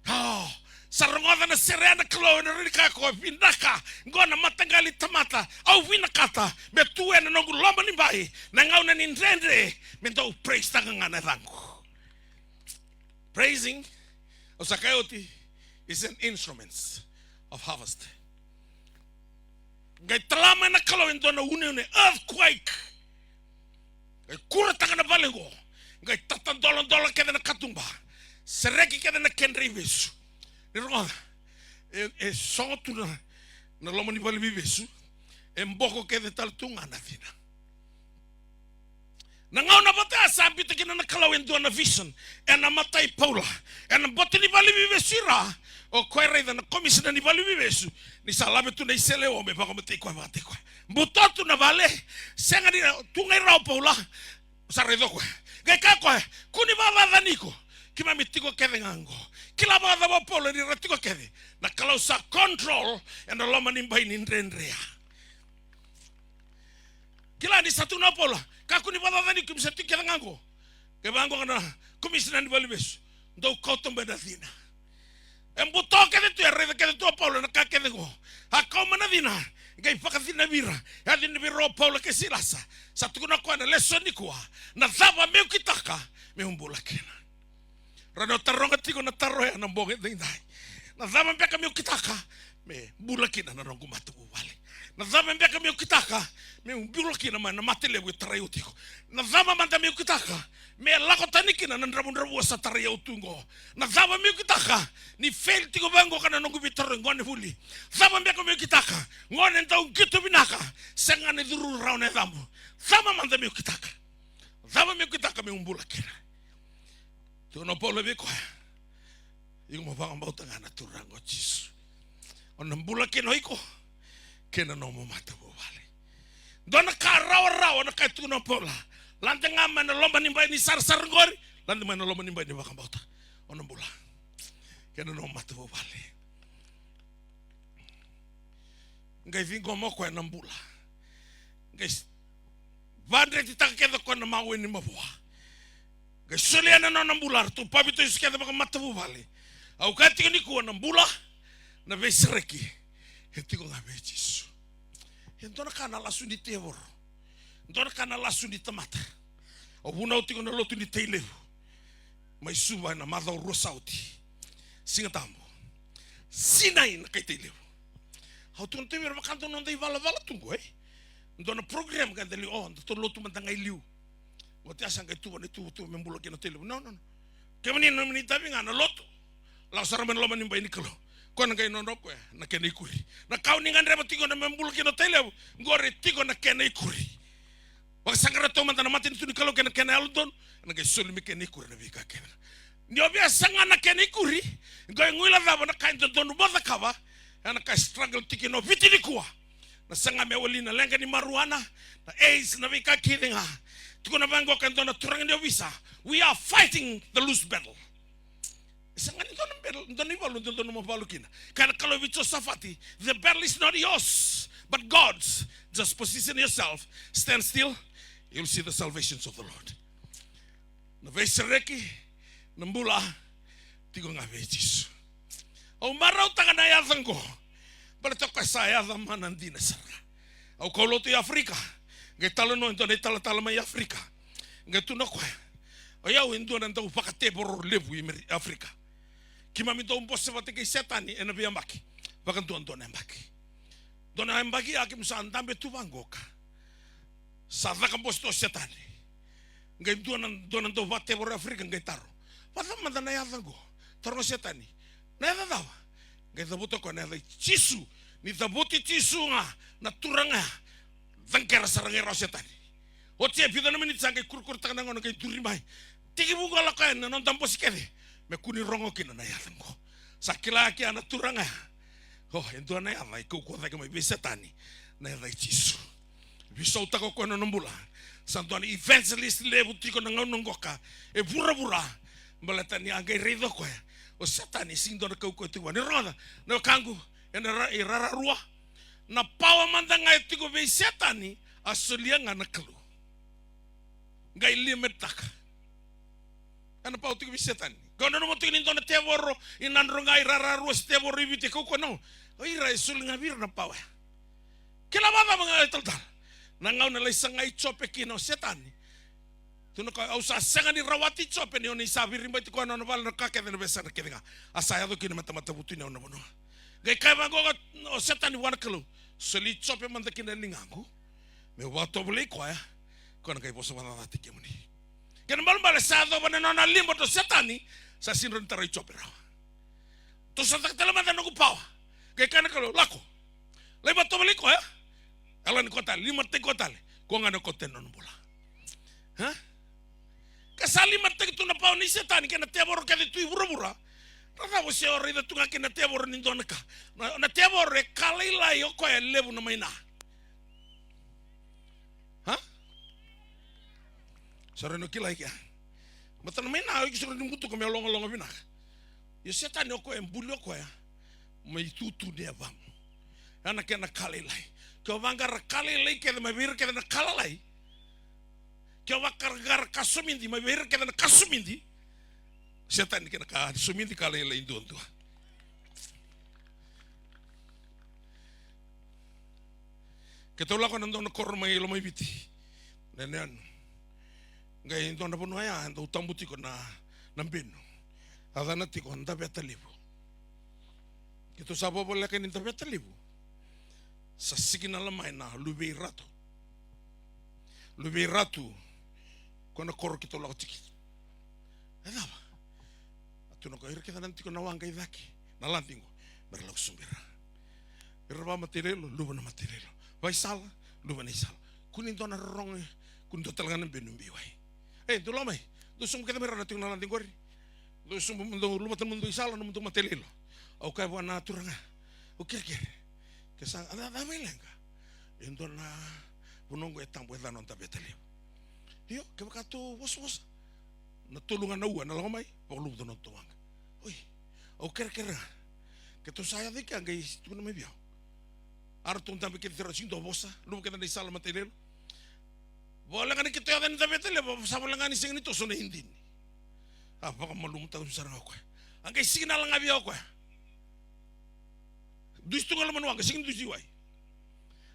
O, sa rogoca na sere ya na Kalou, ena rawa ni kaya o koya, vinaka, qo na mataqali tamata au vinakata me tu ena noqu loma ni bai na gauna ni dredre, me dau praise-taka ga na yacaqu. Praising, au sa kaya oti, is an instrument of harvest. Qai tala mai na Kalou e dua na uneune, earthquake. Qai kurataka na vale qo. Qai tatadoladola kece na katuba. Sereki kece na kedra ivesu. Ni rogoca. E, e sogo tu na, na loma ni vale ni veivesu. E boko kece tale tu ga na cina. Na gauna vata ya sa biuta kina na Kalou e dua na vision ena mata i Paula, ena boto ni vale ni veivesu i ra. O koya e raica na komisina ni vale ni veivesu ni sa lave tu na isele o me vakamatei koya, vakatei koya. Buto tu na vale, sega ni tu ga i ra o Paula. Sa raica o koya, qai kaya o koya, kua ni vakacacani iko, keimami tiko kece ga qo. Kila vakacava o Paula ni ra tiko kece? Na Kalou sa control ena loma ni bai ni dredre ya. Kila ni sa tukuna o Paula, kakua ni vakacacani iko, keimami sa tiko kece ga qo. Kevaka qo na komisina ni vale ni veivesu, dou kauta mai na cina. E buto kece tu, e raica kece tu o Paula na ka kece qo. A kau mai na cina, qai vakacina vei ira. E a cina vei ira o Paula kei Silasa. Sa tukuna o koya na lesoni nikua, na cava meu kitaka meu bula kina. Rawa ni o taroga tiko na taro ya na bogi edaidai. Na cava beka meu kitaka me bula kina na noqu matavuvale? Na cava beka meu kitaka meu bula kina mai na mate levu e tarai au tiko? Na cava mada meu kitaka me lako tani kina na dravudravua sa tarai au tu qo? Na cava meu kitaka ni fail tiko vaqo ka na noqu veitarogi? Gone vuli, cava beka meu kitaka? Gone dau qito vinaka, sega ni curu rawa na yacamu. Cava mada meu kitaka? Cava meu kitaka meu bula kina? Tukuna o Paula vei koya, iko mo vakabauta ga na Turaga o Jisu, o na bula kina o iko kei na nomu matavuvale. Dua na ka rawarawa na ka e tukuna o Paula. Lade ga mai na loma ni bai ni sarasara qori, lade mai na loma ni bai ni vakabauta, o na bula kei na nomu matavuvale. Qai ciqoma o koya na bula. Qai s-, vadretitaka kece o koya na mawe ni mavoa. Qai solia na nona bula, ratou papitaiso kece vakamatavuvale. Au kaya tiko nikua, na bula, na veisereki, e tiko ga vei Jisu. E dua na ka na lasu ni tevoro. Dua na ka na lasu ni tamata. Au vunau tiko na lotu ni Tailevu mai Suva ena macawa rua sa oti. Siga Tabu. Sinai na kai Tailevu. Au tukuna tu vei ira, vaka dua na noda ivalavala tu qo, e? Dua na program ka da liu, o, datou lotu mada ga i liu. Oti a sa qai tuva na ituvatuva me bula kina o Tailevu. No, no, no. Kemuni na nomuni itavi ga na lotu, lako sara mai na loma ni bai ni Kalou. Koya na qai nodra o koya na kena ikuri. Na ka o ni gadreva tiko na me bula kina o Tailevu, qori tiko na kena ikuri. Vakasaqara taumada na matanitu ni Kalou kei na kena yalododonu, ena qai soli me kena ikuri na veika kece. Ni o via saga na kena ikuri, qai guilecava na ka e dodonu mo cakava, ena ka e struggle tiko kina o Viti nikua. Na saga me wali na leqa ni marijuana, na AIDS, na veika kece ga. Tukuna vaqo ka e dua na turaga ni ovisa, we are fighting the loose battle. E sega ni dua na bel-, dua na ivalu, dua, dua na ivalu kina. Kaya na Kalou vei Josafati, the battle is not yours, but God's. Just position yourself, stand still, you'll see the salvations of the Lord. Na veisereki na bula tiko ga vei Jisu. Au marautaka na yaca oqo baleta o koya sa yaca mana dina sara. Au kaulotu i Afrika, qai talanoa e dua na italatala mai Afrika. Qai tukuna o koya, o yau e dua na dau vakatevoro levu i Meri-, Afrika. Keimami dau bose vata kei Setani ena veiyabaki vakaduadua na yabaki. Dua na yabaki ya keimami sa dabe tu vaqo ka sa caka bose tu o Setani. Qai dua na, dua na dau vakatevoro Afrika qai taro, vakacava mada na yaca oqo? Taroga o Setani, na yaca cava? Qai cavuta o koya, na yaca i Jisu. Ni cavuti Jisu ga na turaga ya, caqera sara ga e ra o Setani. Oti e vica na miniti sa qai kurikuritaka na gauna qai duri mai. Tekivu ga lako yani na noda bose kece me kua ni rogo kina na yaca oqo. Sa kila kina na turaga ya, o, e dua na yaca e kaukauwa cake mai vei Setani, na yaca i Jisu. Veisautaka o koya na nona bula. Sa dua na evangelist levu tiko na gauna qoka e vuravura. Baleta ni a qai raica o koya o Setani e sega ni dua na kaukauwa tiko vua. Ni rogoca na wekaqu, ena ra-, irararua. Na pawa mada ga e tiko vei Setani a solia ga na Kalou. Qai limit taka. Ena pawa tiko vei Setani. Qai nanuma tiko ni dua na tevoro, i Nadroga, irararua se tevoro i Viti e kaukauwa, no. O ira e soli ga vei ira na pawa ya. Kila vakacava ga e talatala? Na gauna e lai sagai Jope kina o Setani, tukuna o koya, au sa sega ni rawati Jope ni o ni sa veiribati koya na nona vale, na ka kece, na veiyasana kece ga. A sa yaco kina me tamata vutuniyau na vanua. Qai kaya vaqo o Setani vua na Kalou, soli Jope mada ki na ligaqu, meu vakatovolei koya, koya na qai vosa vakacacataki kemuni. Kena ibalebale sa yacova na nona liba o Setani, sa sega ni rawa ni tarai Jope rawa. Tosotaka tale mada na noqu pawa. Qai kaya na Kalou, lako. Lai vakatovolei koya. Yalani koya tale, limataki koya tale. Koya ga na kauta na nona bula. A? Ka sa limataki tu na pawa nei Setani kei na tevoro kece tu i vuravura. Na cava o se o raica tu ga kina na tevoro ni dua na ka? Na, na tevoro e ka lailai, o koya e levu na maina. A? Sa rawa ni o kila i kea. Baleta na maina o iko sa rawa ni butuka me logaloga vinaka. Ia o Setani o koya e buli o koya mai tutu ni yavamu. Ya na kena ka lailai. Ke o vaqara ka lailai kece mai vei ira kece na ka lalai, ke o vaqara ka somidi mai vei ira kece na ka somidi, Setani kena ka somidi ka lailai duadua. Keitou lako ena dua na koro mai Lomaiviti, na yanuyanu. Qai dua na vanua ya e dau tabu tiko na, na benu. A yacana tiko Davetalevu. Keitou sa vavoleka ni Davetalevu sa sikinala mai na luve i Ratu. Luve i Ratu, ko na koro keitou lako tiko. E cava? A tukuna o koya, ira kece na tiko na waqa i cake, na ladi qo, me ra lako sobu ira. Ira vakamatailailai, luva na matailailai. Vakaisala, luva na isala. Kua ni dua na rorogo, kua ni dua tale ga na benu biu wai. E, dou lako mai. Dou sobu kece mai ra na tiko na ladi qori. Dou sobu, dou luvata na nomudou isala, nomudou matailailai. Au kaya vua na turaga, au kerekere. Ke sa, a, a, a mai leqa. E dua na vanua qo e tabu, e yacana o Davetalevu. Io, kevaka tou vosavosa, na tolu ga na ua ena lako mai, vakaluvuta na nodatou waqa. Oi, au kerekere ga. Keitou sa yaco i kea qai tukuna mai vei au. A ratou dabe kece, rau sega ni dua vosa, luva kece na isala, matailailai. Voleka ni keitou yaco ni Davetalevu, sa voleka ni sega ni toso na idini. A, vakamalumu taucoko sara ga o koya. A qai sikinala ga vei au o koya. Dusi tu ga loma ni waqa, sega ni dusi wai.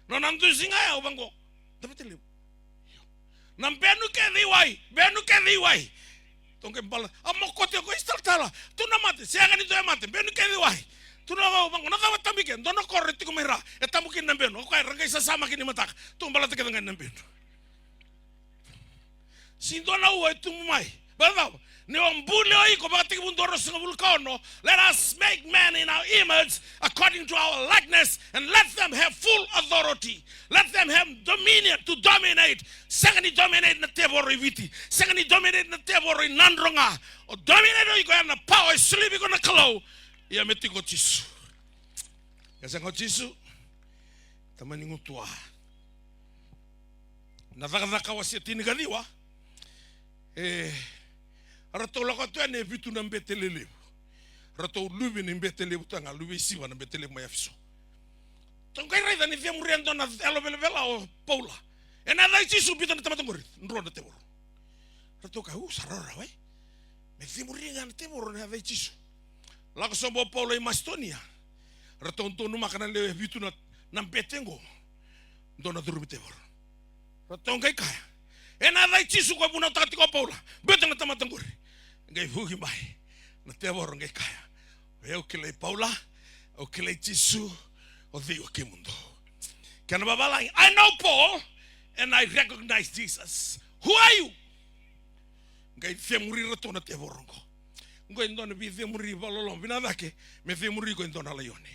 Nona dusi ga ya, au vaqo. Davetalevu. Io. Na benu kece i wai, benu kece i wai. Tou qai bala, a mokoti o koya, isi talatala. Tu na mate, sega ni dua e mate, benu kece i wai. Tu na, au vaqo, na cava tabu i ke? Dua na koro e tiko mai ra, e tabu kina na benu. O koya, ra qai sasamaki ni mataka. Tou baleta kece ga na benu. Sega ni dua na ua e tubu mai. Baleta cava? Ni o buli o iko, Vakatekivu dua ruasagavulu ka ono, let us make man in our image, according to our likeness, and let them have full authority. Let them have dominion to dominate. Sega ni dominate na tevoro i Viti. Sega ni dominate na tevoro i Nadroga. O dominate o iko ena pawa e solia vei iko na Kalou. Ia me tiko o Jisu. Ia sega o Jisu, tamani gutuwa. Na Cakacaka wase tinikaciwa. E, ratou lako tu yani e vitu na bete lelevu. Ratou luve ni bete levu tu ga, luve i Siva na bete levu mai Efeso. Tou qai raica ni cemuria e dua na yalo velavela o Paula. Ena yaca i Jisu, biuta na tamata qori, drua na tevoro. Ratou kaya, u, sa rawarawa, e. Me cemuri ga na tevoro ena yaca i Jisu. Lako sobu o Paula i Masitonia. Ratou donumaka na lewe vitu na, na bete oqo. Dua na curumi tevoro. Ratou qai kaya, ena yaca i Jisu ko vunautaka tiko o Paula, bete na tamata qori. Qai vuki mai na tevoro qai kaya, o yau kilai Paula, au kilai Jisu, o cei o kemudou? Kena vavalagi, I know Paul and I recognize Jesus. Who are you? Qai cemuri iratou na tevoro oqo. Oqo e dua na veicemuri vakaloloma, vinaka cake me cemuri iko e dua na laione.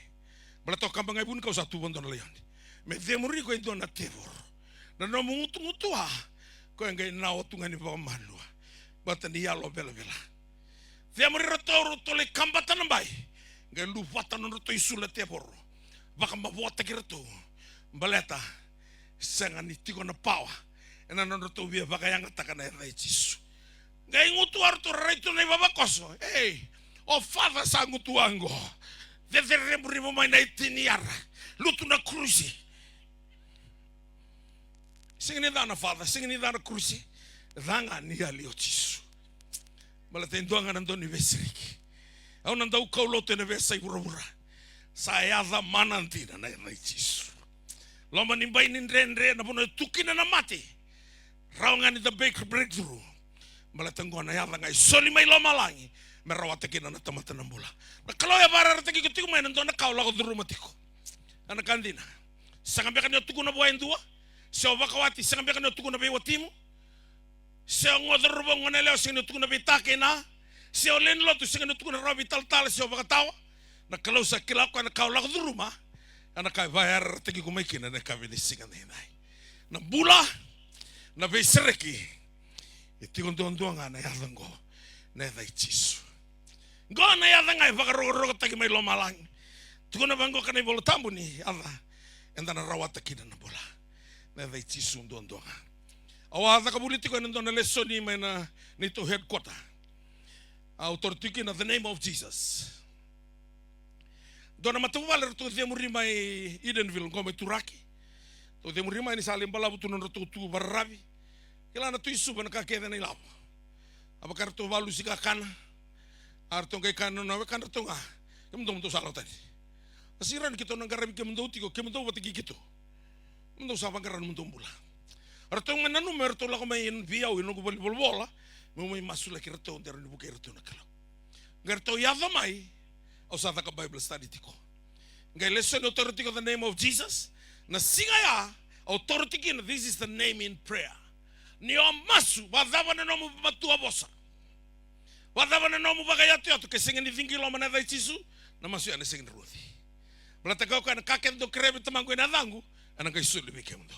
Baleta o kaba ga e vunikau sa tu vadua na laione. Me cemuri iko e dua na tevoro. Na nomu gutugutu a, koya qai nawa tu ga ni vakamalua. Baleta ni yalo velavela. Cemuri iratou, ratou lai kabata na bai. Qai luvata na nodratou isulu na tevoro. Vakamavoataki iratou. Baleta sega ni tiko na pawa ena nodratou via vakayagataka na yaca i Jisu. Qai gutuwa ratou, rai tu na ivavakoso. Ei, o Father sa gutuwa oqo. Cecere revurevu mai na eighteen yard. Lutu na kurusi. Sega ni ca na Father, sega ni ca na kurusi. Ca ga ni yali o Jisu. Baleta e dua ga na dau ni veisereki. Au na dau kaulotu ena veiyasai vuravura. Sa yaca mana dina na yaca i Jisu. Loma ni bai ni dredre, na vanua e tu kina na mate. Rawa ga ni da break, breakthrough. Baleta oqo na yaca ga e soli mai lomalagi me rawata kina na tamata na bula. Na Kalou e vakararataki iko tiko mai ena dua na ka o lako curuma tiko. A na ka dina. Sega beka ni o tukuna vua e dua. Se o vakawati, sega beka ni o tukuna vei watimu. Se o cauravou, gone yalewa, sega ni o tukuna vei ta kei na. Se o lewe ni lotu, sega ni o tukuna rawa vei talatala se o vakatawa. Na Kalou sa kila o koya na ka o lako curuma. A na ka e vakayarayarataki iko mai kina ena yakavi ni siga daidai. Na bula, na veisereki, e tiko duadua ga na yaca oqo, na yaca i Jisu. Oqo na yaca ga e vakarokorokotaki mai lomalagi. Tukuna vaqo ka na iVola Tabu ni yaca eda na rawata kina na bula. Na yaca i Jisu duadua ga. Au a caka vuli tiko ena dua na lesoni mai na neitou headquarter. Au taura tiko kina the name of Jesus. Dua na matavuvale ratou cemuri mai Edenville, qo mai Turaki. Ratou cemuri mai ni sa lai balavu tu na nodratou tu vakararavi. Kila na Tui Suva na ka kece na ilavo. A vaka ratou vakalusi kakana. A ratou qai kaya na nona wekadratou ga, kemudou, mudou sa lako tani. Na sega ni rawa ni keitou na qaravi kemudou tiko, kemudou vata kei keitou. Mudou sa vaqara na mudou bula. Ratou mai nanuma me ratou lako mai vei au ena noqu valenivolavola, meu mai masulaki iratou de rawa ni vukei iratou na Kalou. Qai ratou yaco mai, au sa caka Bible study tiko. Qai lesoni au taura tiko the name of Jesus. Na siga ya au taura tiko kina, this is the name in prayer. Ni o masu, vakacava na nomu matua vosa? Vakacava na nomu vakayatoyato? Ke sega ni ciqi loma na yaca i Jisu, na masu ya na sega ni rauci. Baleta kau kaya na ka kece dou kerea vei Tamaqu ena yacaqu, ena qai soli vei kemudou.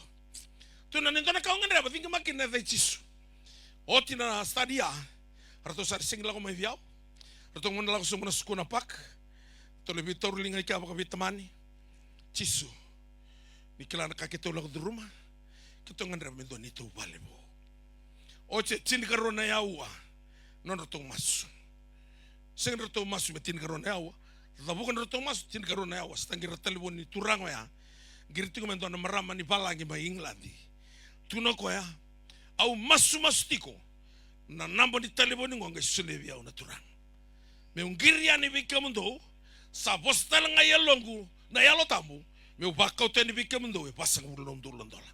Tukuna ni dua na ka au gadreva, ciqoma kina na yaca i Jisu. Oti na study ya, ratou sa sega ni lako mai vei au. Ratou gona lako sobu na Sukuna Park. Ratou lai veitauri liga i kea vakaveitamani. Jisu, ni kila na ka keitou lako curuma. Keitou gadreva me dua neitou vale vou. Oti e tinikarua na yaua nodratou masu. Sega ni ratou masu me tinikarua na yaua. Cavuka nodratou masu, tinikarua na yaua. Sa taqi ira talevoni ni turaga oya. Qiri tiko me dua na marama ni valagi mai Igiladi. Tukuna o koya, au masumasu tiko. Na naba ni talevoni qo qai solia vei au na Turaga. Meu qiri yani vei kemudou, sa vosa tale ga i yaloqu na Yalo Tabu, meu vakauta yani vei kemudou e vasagavulu na udolu na dola.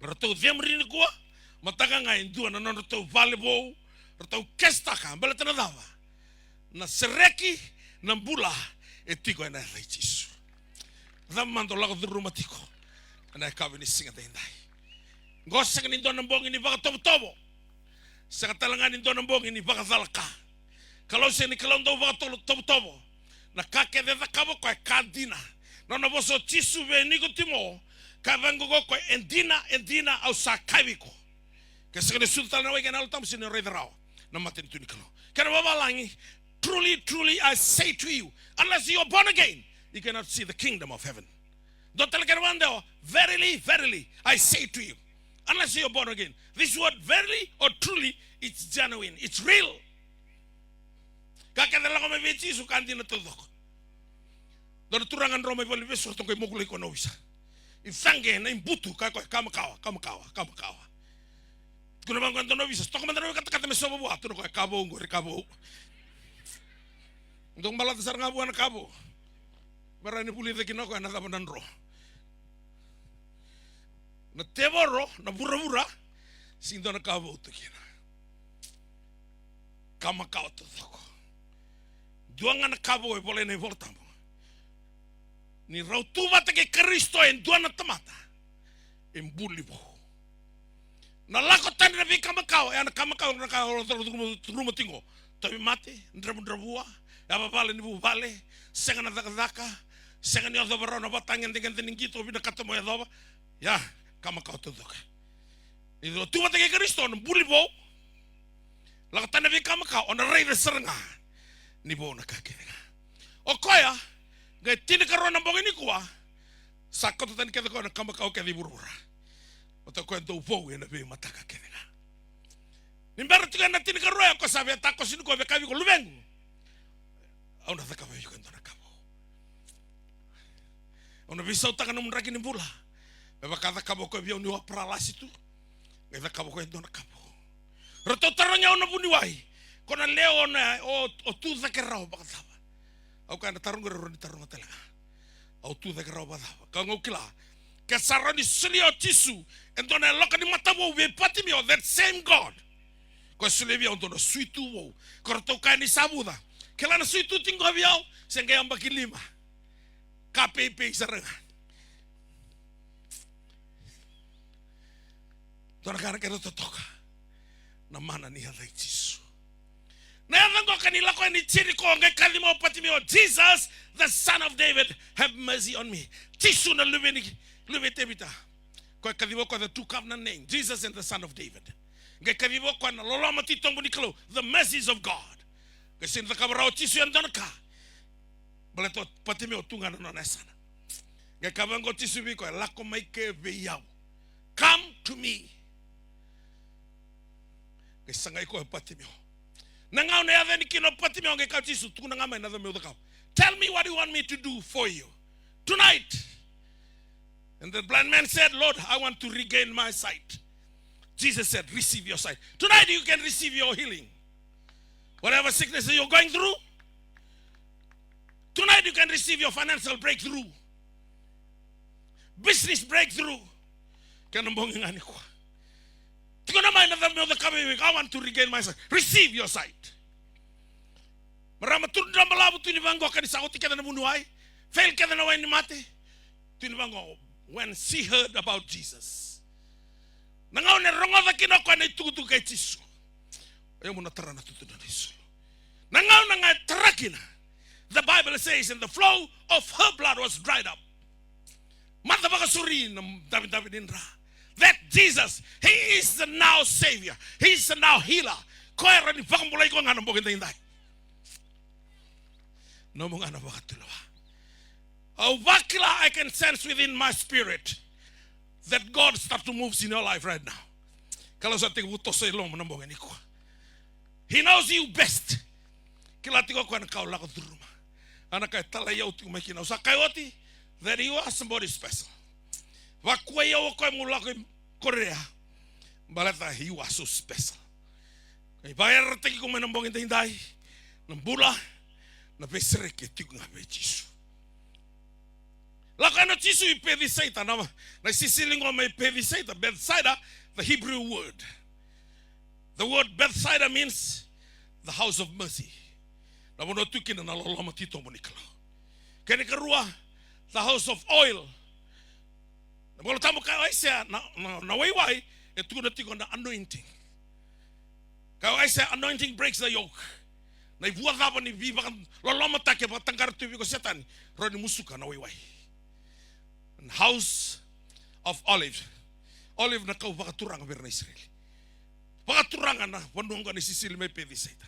Ratou cemuri nikua, mataka ga e dua na nodratou vale vou, ratou kesitaka, baleta na cava? Na sereki, na bula, e tiko ena yaca i Jisu. Cava mada o lako curuma tiko ena yakavi ni siga daidai? Qo sega ni dua na bogi ni vakatovotovo. Sega tale ga ni dua na bogi ni vakacalaka. Kalou sega ni Kalou dau vakatovotovo. Na ka kece e cakava o koya e ka dina. Nona vosa o Jisu vei Nikotimo, ka vaqo o koya, e dina, e dina, au sa kaya vei iko. Ke sega ni sucu tale na wai kei na Yalo Tabu, sega ni raica rawa na matanitu ni Kalou. Kena vavalagi, truly, truly, I say to you, unless you are born again, you cannot see the kingdom of heaven. Dua tale kena vakadewa, verily, verily, I say to you, unless you are born again. This word verily or truly, it's genuine, it's real. Ka kece lako mai vei Jisu ka dina taucoko. Dua na turaga drau mai valeniveivesu, ratou qai mokulaki koya na ovisa. I caqe na ibutu, kaya o koya, ka makawa, ka makawa, ka makawa. Tukuna vaqo e dua na ovisa, toka mada na wai katakata me sova vua. Tukuna o koya, ka vou qori, ka vou. Dou balata sara ga vua na ka vou. Me rawa ni vulica kina o koya na cava na dro. Na tevoro, na vuravura, sega ni dua na ka vou tu kina. Ka makawa taucoko. Dua ga na ka vou e volai ena iVolatabu. Ni rau tu vata kei Karisito e dua na tamata, e buli vou. Na lako tani na veika makawa, e a na ka makawa, na ka o curuma tiko. Tauvimate, dravudravua, yavavale ni vuvale, sega na cakacaka, sega ni yacova rawa na vatagedegede ni qito o vinakata mo yacova. Ia, ka makawa taucoko. Ni o tu vata kei Karisito, o na buli vou. Lako tani na veika makawa, o na raica sara ga ni vou na ka kece ga. O koya, qai tinikarua na bogi nikua, sa kauta tani kece o koya na ka makawa kece i vuravura. Vata o koya dau vou ena veimataka kece ga. Ni bera tiko ena tinikarua, o koya sa via takoso nikua, via kaya vei iko, luvequ, au na cakava vei iko e dua na ka vou. Au na veisautaka nomu draki ni bula. Me vaka cakava o koya vei au niu a paralasi tu. Qai cakava o koya e dua na ka vou. Ratou tarogi au na vuniwai. Ko na lewe o na, o, o tu cake rawa vakacava? Au kaya na taro qori, rawa ni taroga tale ga. Au tu cake rawa vakacava? Ka gau kila, ke sa rawa ni solia o Jisu e dua na yaloka ni mata vou vei Patimio, that same God, ko solia vei au dua na suitu vou. Ko ratou kaya ni sa vuca. Kila na suitu tiko vei au, se qai yabaki lima. Ka peipei sara ga. Dua na ka na kena totoka. Na mana ni yaca i Jisu. Na yaca qo ka ni lako yani Jeriko, qai kaciva o Patimio, "Jesus, the son of David, have mercy on me." Jisu na luve ni, luve i Tevita. Koya kaciva o koya the two covenant name, Jesus and the son of David. Qai kaciva o koya na loloma titobu ni Kalou, the mercies of God. Qai sega ni cakava rawa o Jisu e dua na ka. Baleta o Patimio tu ga na nona yasana. Qai kaya vaqo o Jisu vei koya, "Lako mai ke vei au. Come to me." Qai sagai koya o Patimio. Na gauna e yaco yani kina o Patimio, qai kaya o Jisu, "Tukuna ga mai na cava meu cakava. Tell me what you want me to do for you tonight." And the blind man said, "Lord, I want to regain my sight." Jesus said, "Receive your sight." Tonight you can receive your healing. Whatever sickness you're going through, tonight you can receive your financial breakthrough. Business breakthrough. Kena bogi ga nikua. Tukuna mai na cava meu cakava vei iko. "I want to regain my sight." Receive your sight. Marama, turaga balavu, tukuni vaqo ka ni sa oti kece na vuniwai. Fail kece na wai ni mate. Tukuni vaqo, when she heard about Jesus. Na gauna e rogoca kina o koya na itukutuku kei Jisu. O yau mo na tara na tutu ni isulu. Na gauna ga e tara kina. The Bible says, "And the flow of her blood was dried up." Mata vakasauri na davidavi ni dra. That Jesus, he is the now Savior. He is the now healer. Koya e rawa ni vakabulai iko ga na bogi daidai. Nomu ga na vakatulewa. Au vakila, I can sense within my spirit that God start to moves in your life right now. Kalou sa tekivu toso i loma na bogi nikua. He knows you best. Kila tiko o koya na ka au lako curuma. A na ka e talai au tiko mai kina. Au sa kaya oti that you are somebody special. Vakuai au o koya meu lako i Korea. Baleta you are so special. Qai vakayarayarataki iko mai na bogi daidai. Na bula, na veisereki e tiko ga vei Jisu. Lako yani o Jisu i Pecisaita, na, na isisili qo mai Pecisaita, Bethsaida, the Hebrew word. The word Bethsaida means the house of mercy. Na vanua tu kina na loloma titobu ni Kalou. Kena ikarua, the house of oil. Na iVola Tabu kaya o Aisea, na, na, na waiwai, e tukuna tiko na anointing. Kaya o Aisea, anointing breaks the yoke. Na ivua cava ni veivakalolomataki e vakataqara tu vei iko o Setani, rawa ni musuka na waiwai. And house of olive. Olive na kau vakaturaga vei ira na Isireli. Vakaturaga na vanua oqo na isisili mai Pecisaita.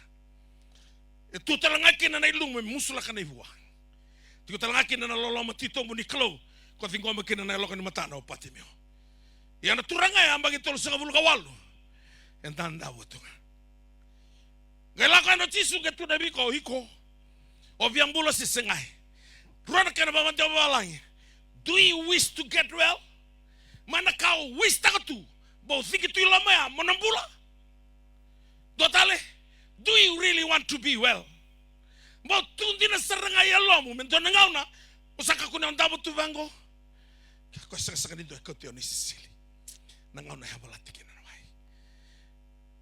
E tu tale ga kina na ilumu me musulaka na ivua. Tiko tale ga kina na loloma titobu ni Kalou, ko ciqoma kina na yaloka ni matana o Patimio. Ia na turaga e yabaki tolusagavulu ka walu. E dadavo tu ga. Qai lako yani o Jisu qai tukuna vei iko, iko, o via bula se segai? Rua na kena vakadewa vavalagi. Do you wish to get well? Mai na ka o wish taka tu, Bau ciki tu i loma ya mo na bula. Dua tale, do you really want to be well? Bau tu dina sara ga i yalomu me dua na gauna o sa kakua ni o davo tu vaqo. Ka koya sagasaga ni dua e kauti au na isisili. Na gauna e yavalati kina na wai.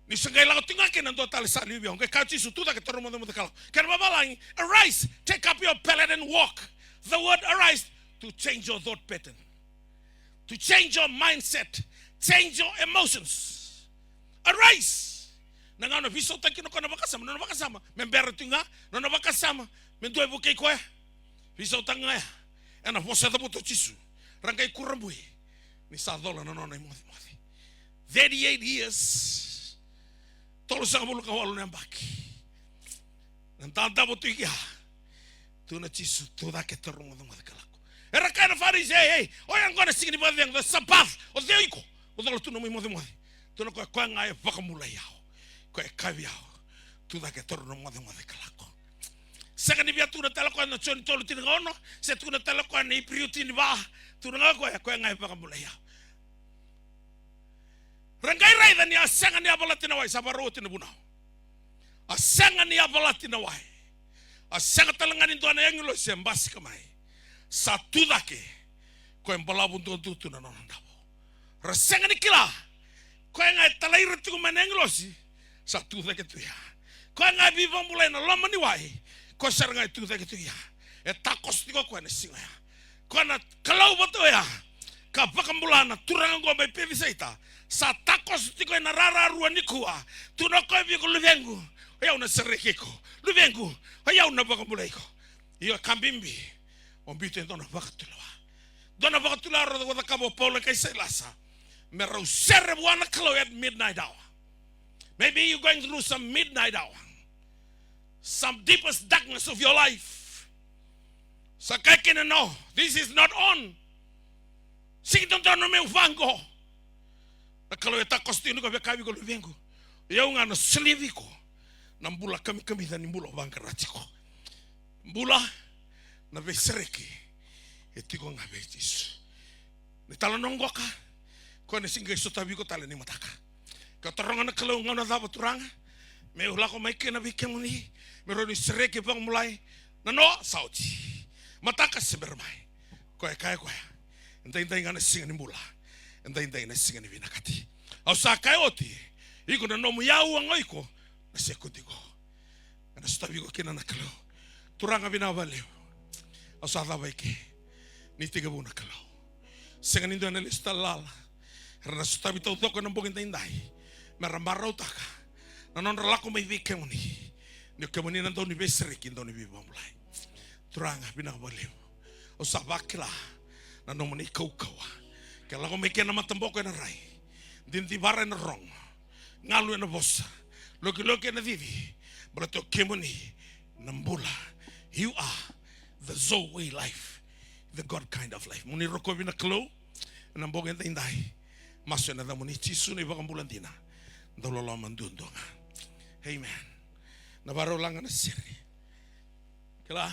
Ni sa qai lako tu ga kina dua tale sa liu vei au, qai kaya o Jisu, "Tu cake, taura na mocemoce ka lako." Kena vavalagi, "Arise, take up your pallet and walk." The word arise, to change your thought pattern, to change your mindset, change your emotions. Arise. Na gauna veisautaki kina o koya na vakasama, nona vakasama me bera tu ga, nona vakasama me dua e vukei koya. Veisautaki ga ya ena vosa e cavuta o Jisu. Ra qai kurabui ni sa cola na nona imocemoce. Thirty-eight years. Tolusagavulu ka walu na yabaki. Na dadavo tu i kea. Tu na Jisu, tu cake, taura na mocemoce ka lako. Era kaya na Farisi, "Ei, ei, oya qo na siga ni vakacegu, the Sabbath, o cei o iko mo cola tu na nomu imocemoce?" Tu na koya, "Koya ga e vakabulai au. Koya e kaya vei au, tu cake, taura na mocemoce ka lako." Sega ni via tukuna tale o koya na Joni tolu tinikaono, se tukuna tale o koya na Iperiu tiniva. Tukuna ga o koya, "Koya ga e vakabulai au." Ra qai raica ni a sega ni yavalati na wai, sa vakarau oti na vunau. A sega ni yavalati na wai. A sega tale ga ni dua na agilosi e basika mai. Sa tu cake, koya e balavu duadua tu na nona davo. Ra sega ni kila, koya ga e talai ira tiko mai na agilosi, sa tu cake tu ya. Koya ga e veivakabulai ena loma ni wai, koya sara ga e tu cake tu ya. E takoso tiko o koya na siga ya. Koya na Kalou vata oya ka vakabula na turaga oqo mai Pecisaita, sa takoso tiko ena rara rua nikua. Tu na koya vei iko, luvequ, o yau na sereki iko. Luvequ, o yau na vakabulai iko. Io, ka bibi, o biuta e dua na vakatulewa. Dua na vakatulewa rau cakava o Paula kei Sailasa me rau sere vua na Kalou at midnight hour. Maybe you're going through some midnight hour, some deepest darkness of your life. Sa kaya kina, "No, this is not on. Sega ni dodonu meu vaqo." Na Kalou e takoso tiko ni ko via kaya vei iko, luvequ, o yau ga na solia vei iko na bula kamikamica ni bula o vaqara tiko. Bula na veisereki e tiko ga vei Jisu. Ni talanoa qoka, koya na sega ni qai sotavi iko tale ni mataka. Ka taroga na Kalou, gauna cava Turaga meu lako mai kina vei kemuni, me rawa ni sereki, vakabulai? Na noa sa oti. Mataka se bera mai. Koya e kaya o koya, edaidai ga na siga ni bula, edaidai na siga ni vinakati. Au sa kaya oti, iko na nomu iyau, a qo iko na sekodi qo. Ena sotavi iko kina na Kalou. Turaga, vinaka vakalevu. Au sa cava eke ni tekivu na Kalou. Sega ni dua ena lesu tale lala. Era na sotavi taucoko ena bogi edaidai me ra marautaka na nodra lako mai vei kemuni. Ni o kemuni na dau ni veisereki, dau ni veivakabulai. Turaga, vinaka vakalevu. Au sa vakila na nomuni kaukauwa. Ke lako mai kina na mataboko ena rai, didivara ena rogo, galu ena vosa, lokiloki ena cici, baleta o kemuni na bula. You are the Zoe life, the God kind of life. Mo ni rokovi na Kalou ena bogi edaidai. Masu ena yacamuni Jisu na iVakabula dina, dauloloma duadua ga. Amen. Na vakarau laga na sere. Kila,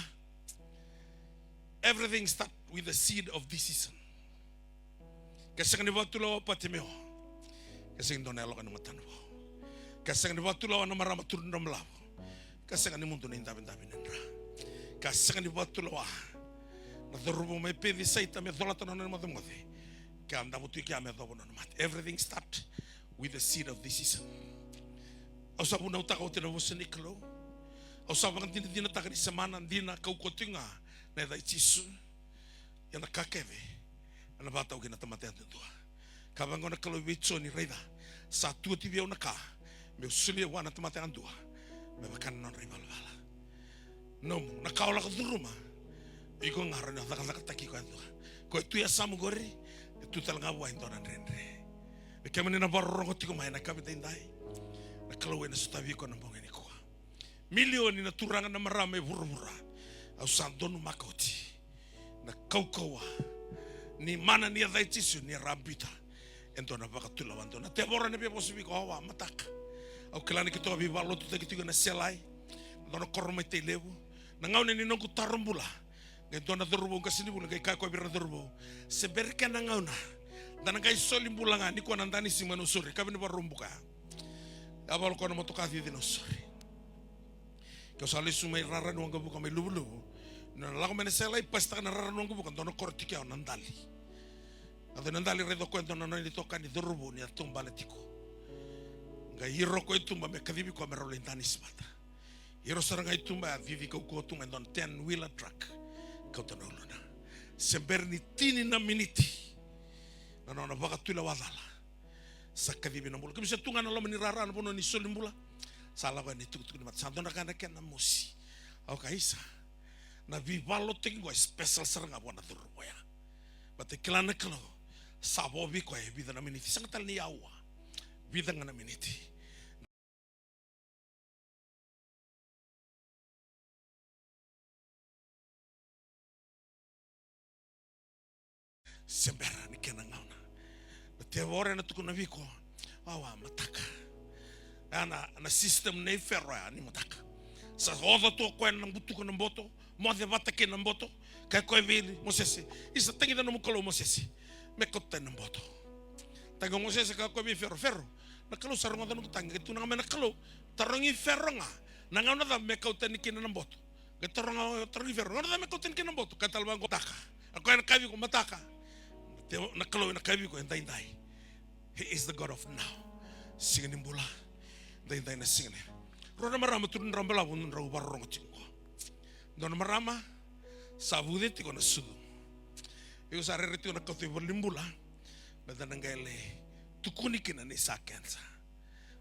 everything start with the seed of decision. Ke sega ni vakatulewa o Patimeo, ke sega ni dua na yaloka ni matana vou. Ke sega ni vakatulewa na marama turu drau balavu, ke sega ni mudu na idavedave ni dra. Ke sega ni vakatulewa na cauravou mai Pecisaita me colata na nona imocemoce, ke a davo tu i kea me yacova na nona mate. Everything start with the seed of decision. Au sa vunautaka oti na vosa ni Kalou. Au sa vakadinadinataka ni semana dina, kaukauwa tiko ga na yaca i Jisu. Ia na ka kece ena vakatau kina na tamata yadudua. Ka vaqo na Kalou vei Joni, raica, sa tu oti vei au na ka meu solia vua na tamata yadua me vaka na nodra ivalavala. Nomu na ka o lako curuma, iko ga rawa ni o cakacakataki iko yadua. Ko e tu e yasamu qori, e tu tale ga vua e dua na dredre. Vei kemuni na vakarorogo tiko mai ena yakavi edaidai, na Kalou ena sotavi iko ena bogi nikua. Milioni na turaga, na marama e vuravura, au sa donumaka oti na kaukauwa ni mana ni yaca i Jisu, ni ra biuta e dua na vakatulewa donu. Na tevoro ena via vosa vei iko, awa, mataka. Au kila ni keitou a veivakalotutaki tiko ena Selai, dua na koro mai Tailevu. Na gauna ni noqu taro bula, qai dua na cauravou qasenivuli qai kaya o koya vei ira na cauravou, se bera kina na gauna Da na qai soli bula ga nikua na danisi mai Nausori, kave ni Vakaraubuka ya. Yavalo koya na motoka cici Nausori. Ke au sa lesu mai rara ni waqavuka mai Luvuluvu, na lako mai na sela i pasitaka na rara ni waqavuka, dua na koro tiko ya o Nadali. Yaco Nadali, raica o koya e dua na nona itokani cauravou ni a taubale tiko. Qai iro koya i tuba me kacivi koya me rau lai danisi vata. Iro sara ga i tuba ya, cici kaukauwa tu ga e dua na ten wheeler truck, kauta na uluna. Se bera ni tini na miniti na nona vakatulewa cala, sa kacivi na bula. Kemuni sa tu ga na loma ni rara, na vanua ni soli bula, sa lako yani itukutuku ni mata. Sa dua na ka na kena mosi. Au kaya, isa, na veivakalotutaki qo e special sara ga vua na cauravou ya. Baleta e kila na Kalou, sa vo vei koya e vica na miniti, sega tale ni aua, vica ga na miniti. Se bera ni kena gauna. Na tevoro ena tukuna vei iko, wawa, mataka. Ya na, na system nei Fero ya ni mataka. Sa oca tu o koya na butuka na boto, moce vata kei na boto. Kaya o koya vei Mosese, isa, tagica nomu Kalou Mosese, me kauta tani na boto. Tagi o Mosese, kaya o koya vei Fero, Fero, na Kalou sa rogoca noqu tagi, qai tukuna ga mai na Kalou, tarogi Fero ga na gauna cava me kauta tani kina na boto. Qai taroga, tarogi Fero, gauna cava me kauta tani kina na boto? Kaya tale vaqo, mataka. O koya ena kaya vei iko, mataka. Te, na Kalou ena kaya vei iko, edaidai. He is the God of now. Siga ni bula, edaidai na siga ni. Rua na marama, tolu na drau balavu, drau vakarorogo tiko qo. Dua na marama sa vuce tiko na sucu. Iko sa rere tiko na kato i valenibula, me da na qai lai tukuni kina ni sa kenisa.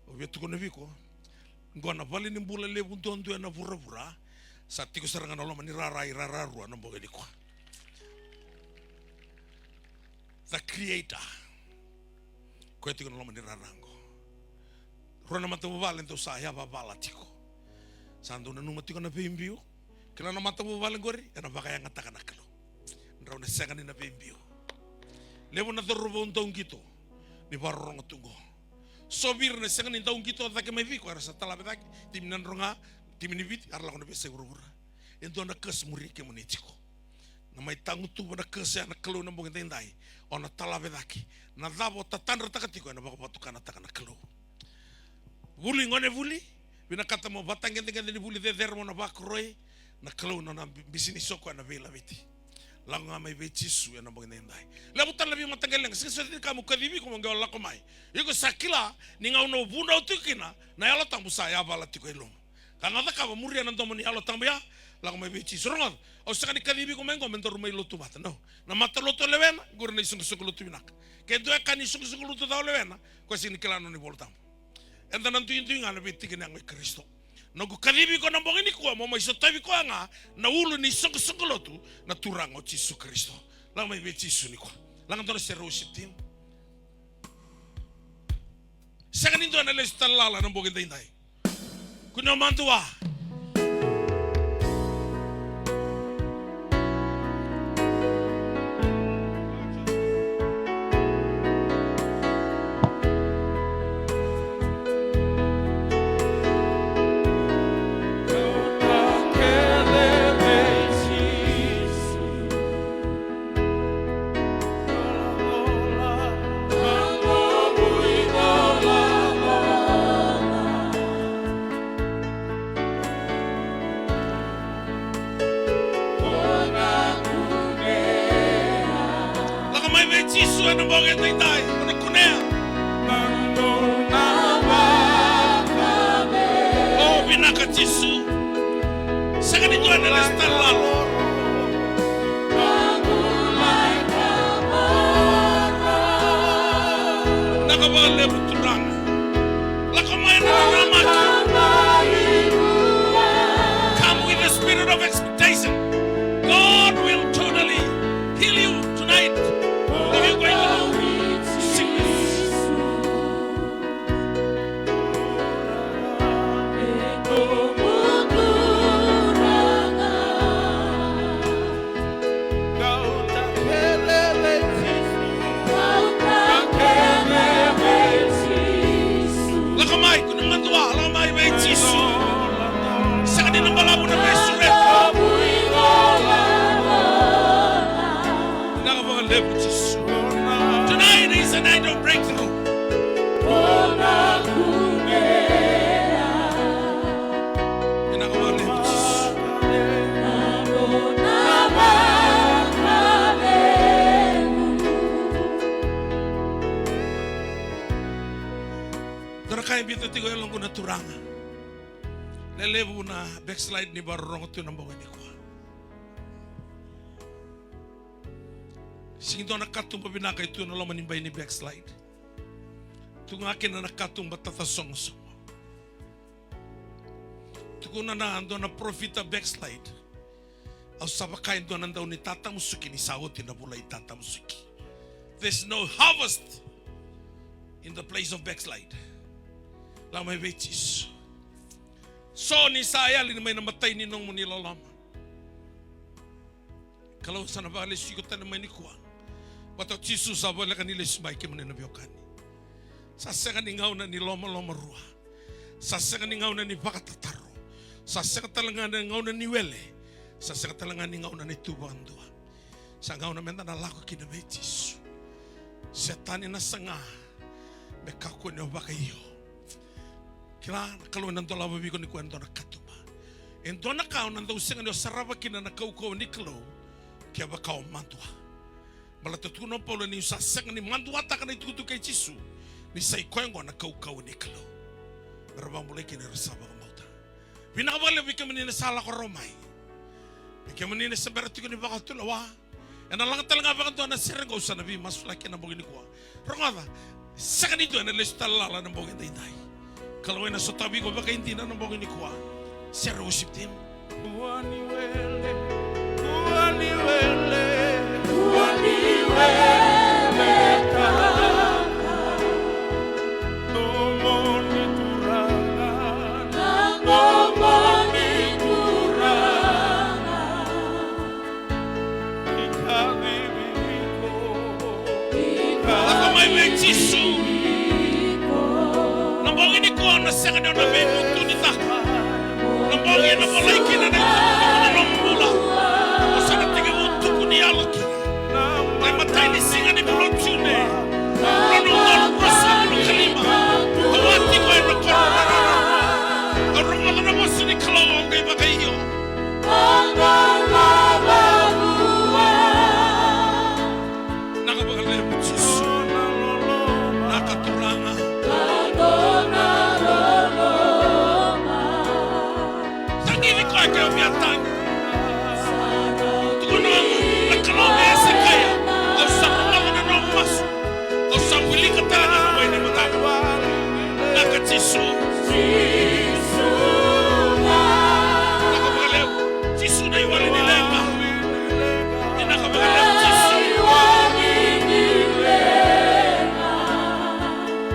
Au via tukuna vei iko, qo na valenibula levu duadua ena vuravura, sa tiko sara ga na loma ni rara i rara rua na bogi nikua. The Creator. Koya tiko na loma ni rara qo. Rua na matavuvale dou sa yavavala tiko. Sa dou nanuma tiko na veibiu. Kila na matavuvale qori, ena vakayagataka na Kalou. Drau na sega ni na veibiu. Levu na cauravou dau qito ni vakarorogo tu qo. So vei ira na sega ni dau qito cake mai vei iko, era sa talave cake, timi ni Nadroga, timi ni Viti, era lako na veiyasai vuravura. E dua na curse muri kemuni tiko. Na mai tagutuva na curse ya na Kalou ena bogi edaidai. O na talave cake. Na cava o tatadrataka tiko ena vakavatukanataka na Kalou. Vuli, gone vuli, vinakata mo vatagedegede ni vuli cecere mo na vakoroi. Na Kalou na nona bi-, bisinisi o koya na veilaveti. Lako ga mai vei Jisu ena bogi edaidai. Levu tale na veimataqali leqa, sega soti ni ka mo kacivi iko mo qai o lako mai. Iko sa kila ni gauna o vunau tiko kina, na Yalo Tabu sa yavala tiko e loma. Ka ga o cakava, muria na domo ni Yalo Tabu ya, lako mai vei Jisu. Rogoca, au sega ni kacivi iko mai qo me daru mai lotu vata. No. Na matalotu o lewena, qori na isoqosoqo lotu vinaka. Ke dua e kaya ni isoqosoqo lotu ca o lewena, koya sega ni kila na nona iVola Tabu. Eda na duidui ga na veitiki ni yago i Karisito. Noqu kacivi iko na bogi nikua, mo mai sotavi koya ga na ulu ni isoqosoqo lotu, na Turaga o Jisu Karisito. Lako mai vei Jisu nikua. Laga dua na sere worship team. Sega ni dua na lesu tale lala na bogi edaidai. Kunea o madua. Lako mai vei Jisu ena bogi edaidai, o na kunea. O, vinaka Jisu. Sega ni dua ena lesu tale lala. Vinaka vakalevu Turaga. Lako mai na nanamaki. Come with the spirit of expectation. God will totally heal you tonight. If you're going through sickness. Lako mai, kunea madua, lako mai vei Jisu. Sega ni na balavu na veisureti. Vinaka vakalevu Jisu. Tonight Vita tiko e loqu na Turaga. Lelevu na backslide ni vakarorogo tu na bogi nikua. Sigi dua na katuba vinaka e tu na loma ni bai ni backslide. Tu ga kina na katuba tatasogosogo. Tukuna na dua na parofita backslide. Au sa vaka e dua na dau ni tatamusuki ni sa oti na vula i tatamusuki. There's no harvest in the place of backslide. Lako mai vei Jisu. So ni sa yali mai na matai ni nomuni loloma. Kalou sa na vakalesui iko tani mai nikua. Vata o Jisu sa voleka ni lesu mai kemuni na veiwekani. Sa sega ni gauna ni lomalomarua. Sa sega ni gauna ni vakatataro. Sa sega tale ga ni gauna ni wele. Sa sega tale ga ni gauna ni tu vakadua. Sa gauna meda na lako kina vei Jisu. Setani na saga me kakua ni o vakaio. Kila na Kalou ena dolava vei iko nikua e dua na katuba. E dua na ka o na dau sega ni o sarava kina na kaukauwa ni Kalou kevaka o madua. Baleta tukuna o Paula niu sa sega ni maduataka na itukutuku kei Jisu, ni sa i koya oqo na kaukauwa ni Kalou. Me ra vakabulai kina era sa vakabauta. Vinaka vakalevu vei kemuni na sa lako rawa mai. Vei kemuni na se bera tiko ni vakatulewa. Ena laga tale ga vakadua na sere qo au sa na veimasulaki ena bogi nikua. Rogoca, sega ni dua ena lesu tale lala ena bogi edaidai. Kalou ena sotavi iko vakaidina ena bogi nikua. Sere worship team. Kua ni wele, kua ni wele, kua ni wele ka. Nomuni Turaga, nomuni Turaga. Lako mai vei Jisu. Na bogi nikua o na sega ni o na veivutunitaka. Na bogi ena volai kina na itukutuku na nomu bula. O sa na tekivu tuku ni yalo kina. Na imatai ni siga ni vula o June. Rua na udolu ruasagavulu ka lima. Au a tiko ena koro na rara. Au rogoca na vosa ni Kalou au qai vakaio. Vinaka vakalevu Jisu. Vinaka Turaga. Tagici koya ke o via tagi. Tukuna na Kalou vei Esekaia, au sa rogoca na nomu masu. Au sa wilika tale na wai ni mataka. Vinaka Jisu. Vinaka vakalevu. Jisu na iwali ni leqa. Vinaka vakalevu Jisu.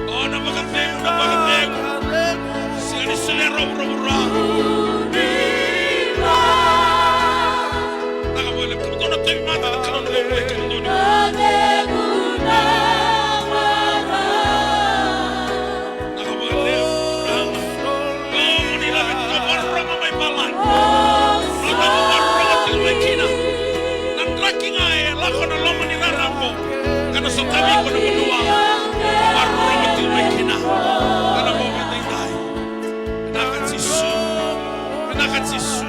O na vakacegu, na vakacegu. Siga ni solia rovurovu ra. Vinaka vakalevu. Kemudou na tauvimate na Kalou na vakabulai kemudou ni. Vinaka vakalevu Turaga. Nomuni lave tiko vakarorogo mai valagi. Na nomu vakarorogo tiko mai kina. Na draki ga e lako na loma ni rara oqo. Ka na sotavi iko na vanua. Vakarorogo tiko mai kina. Ka na bogi edaidai. Vinaka Jisu. Vinaka Jisu.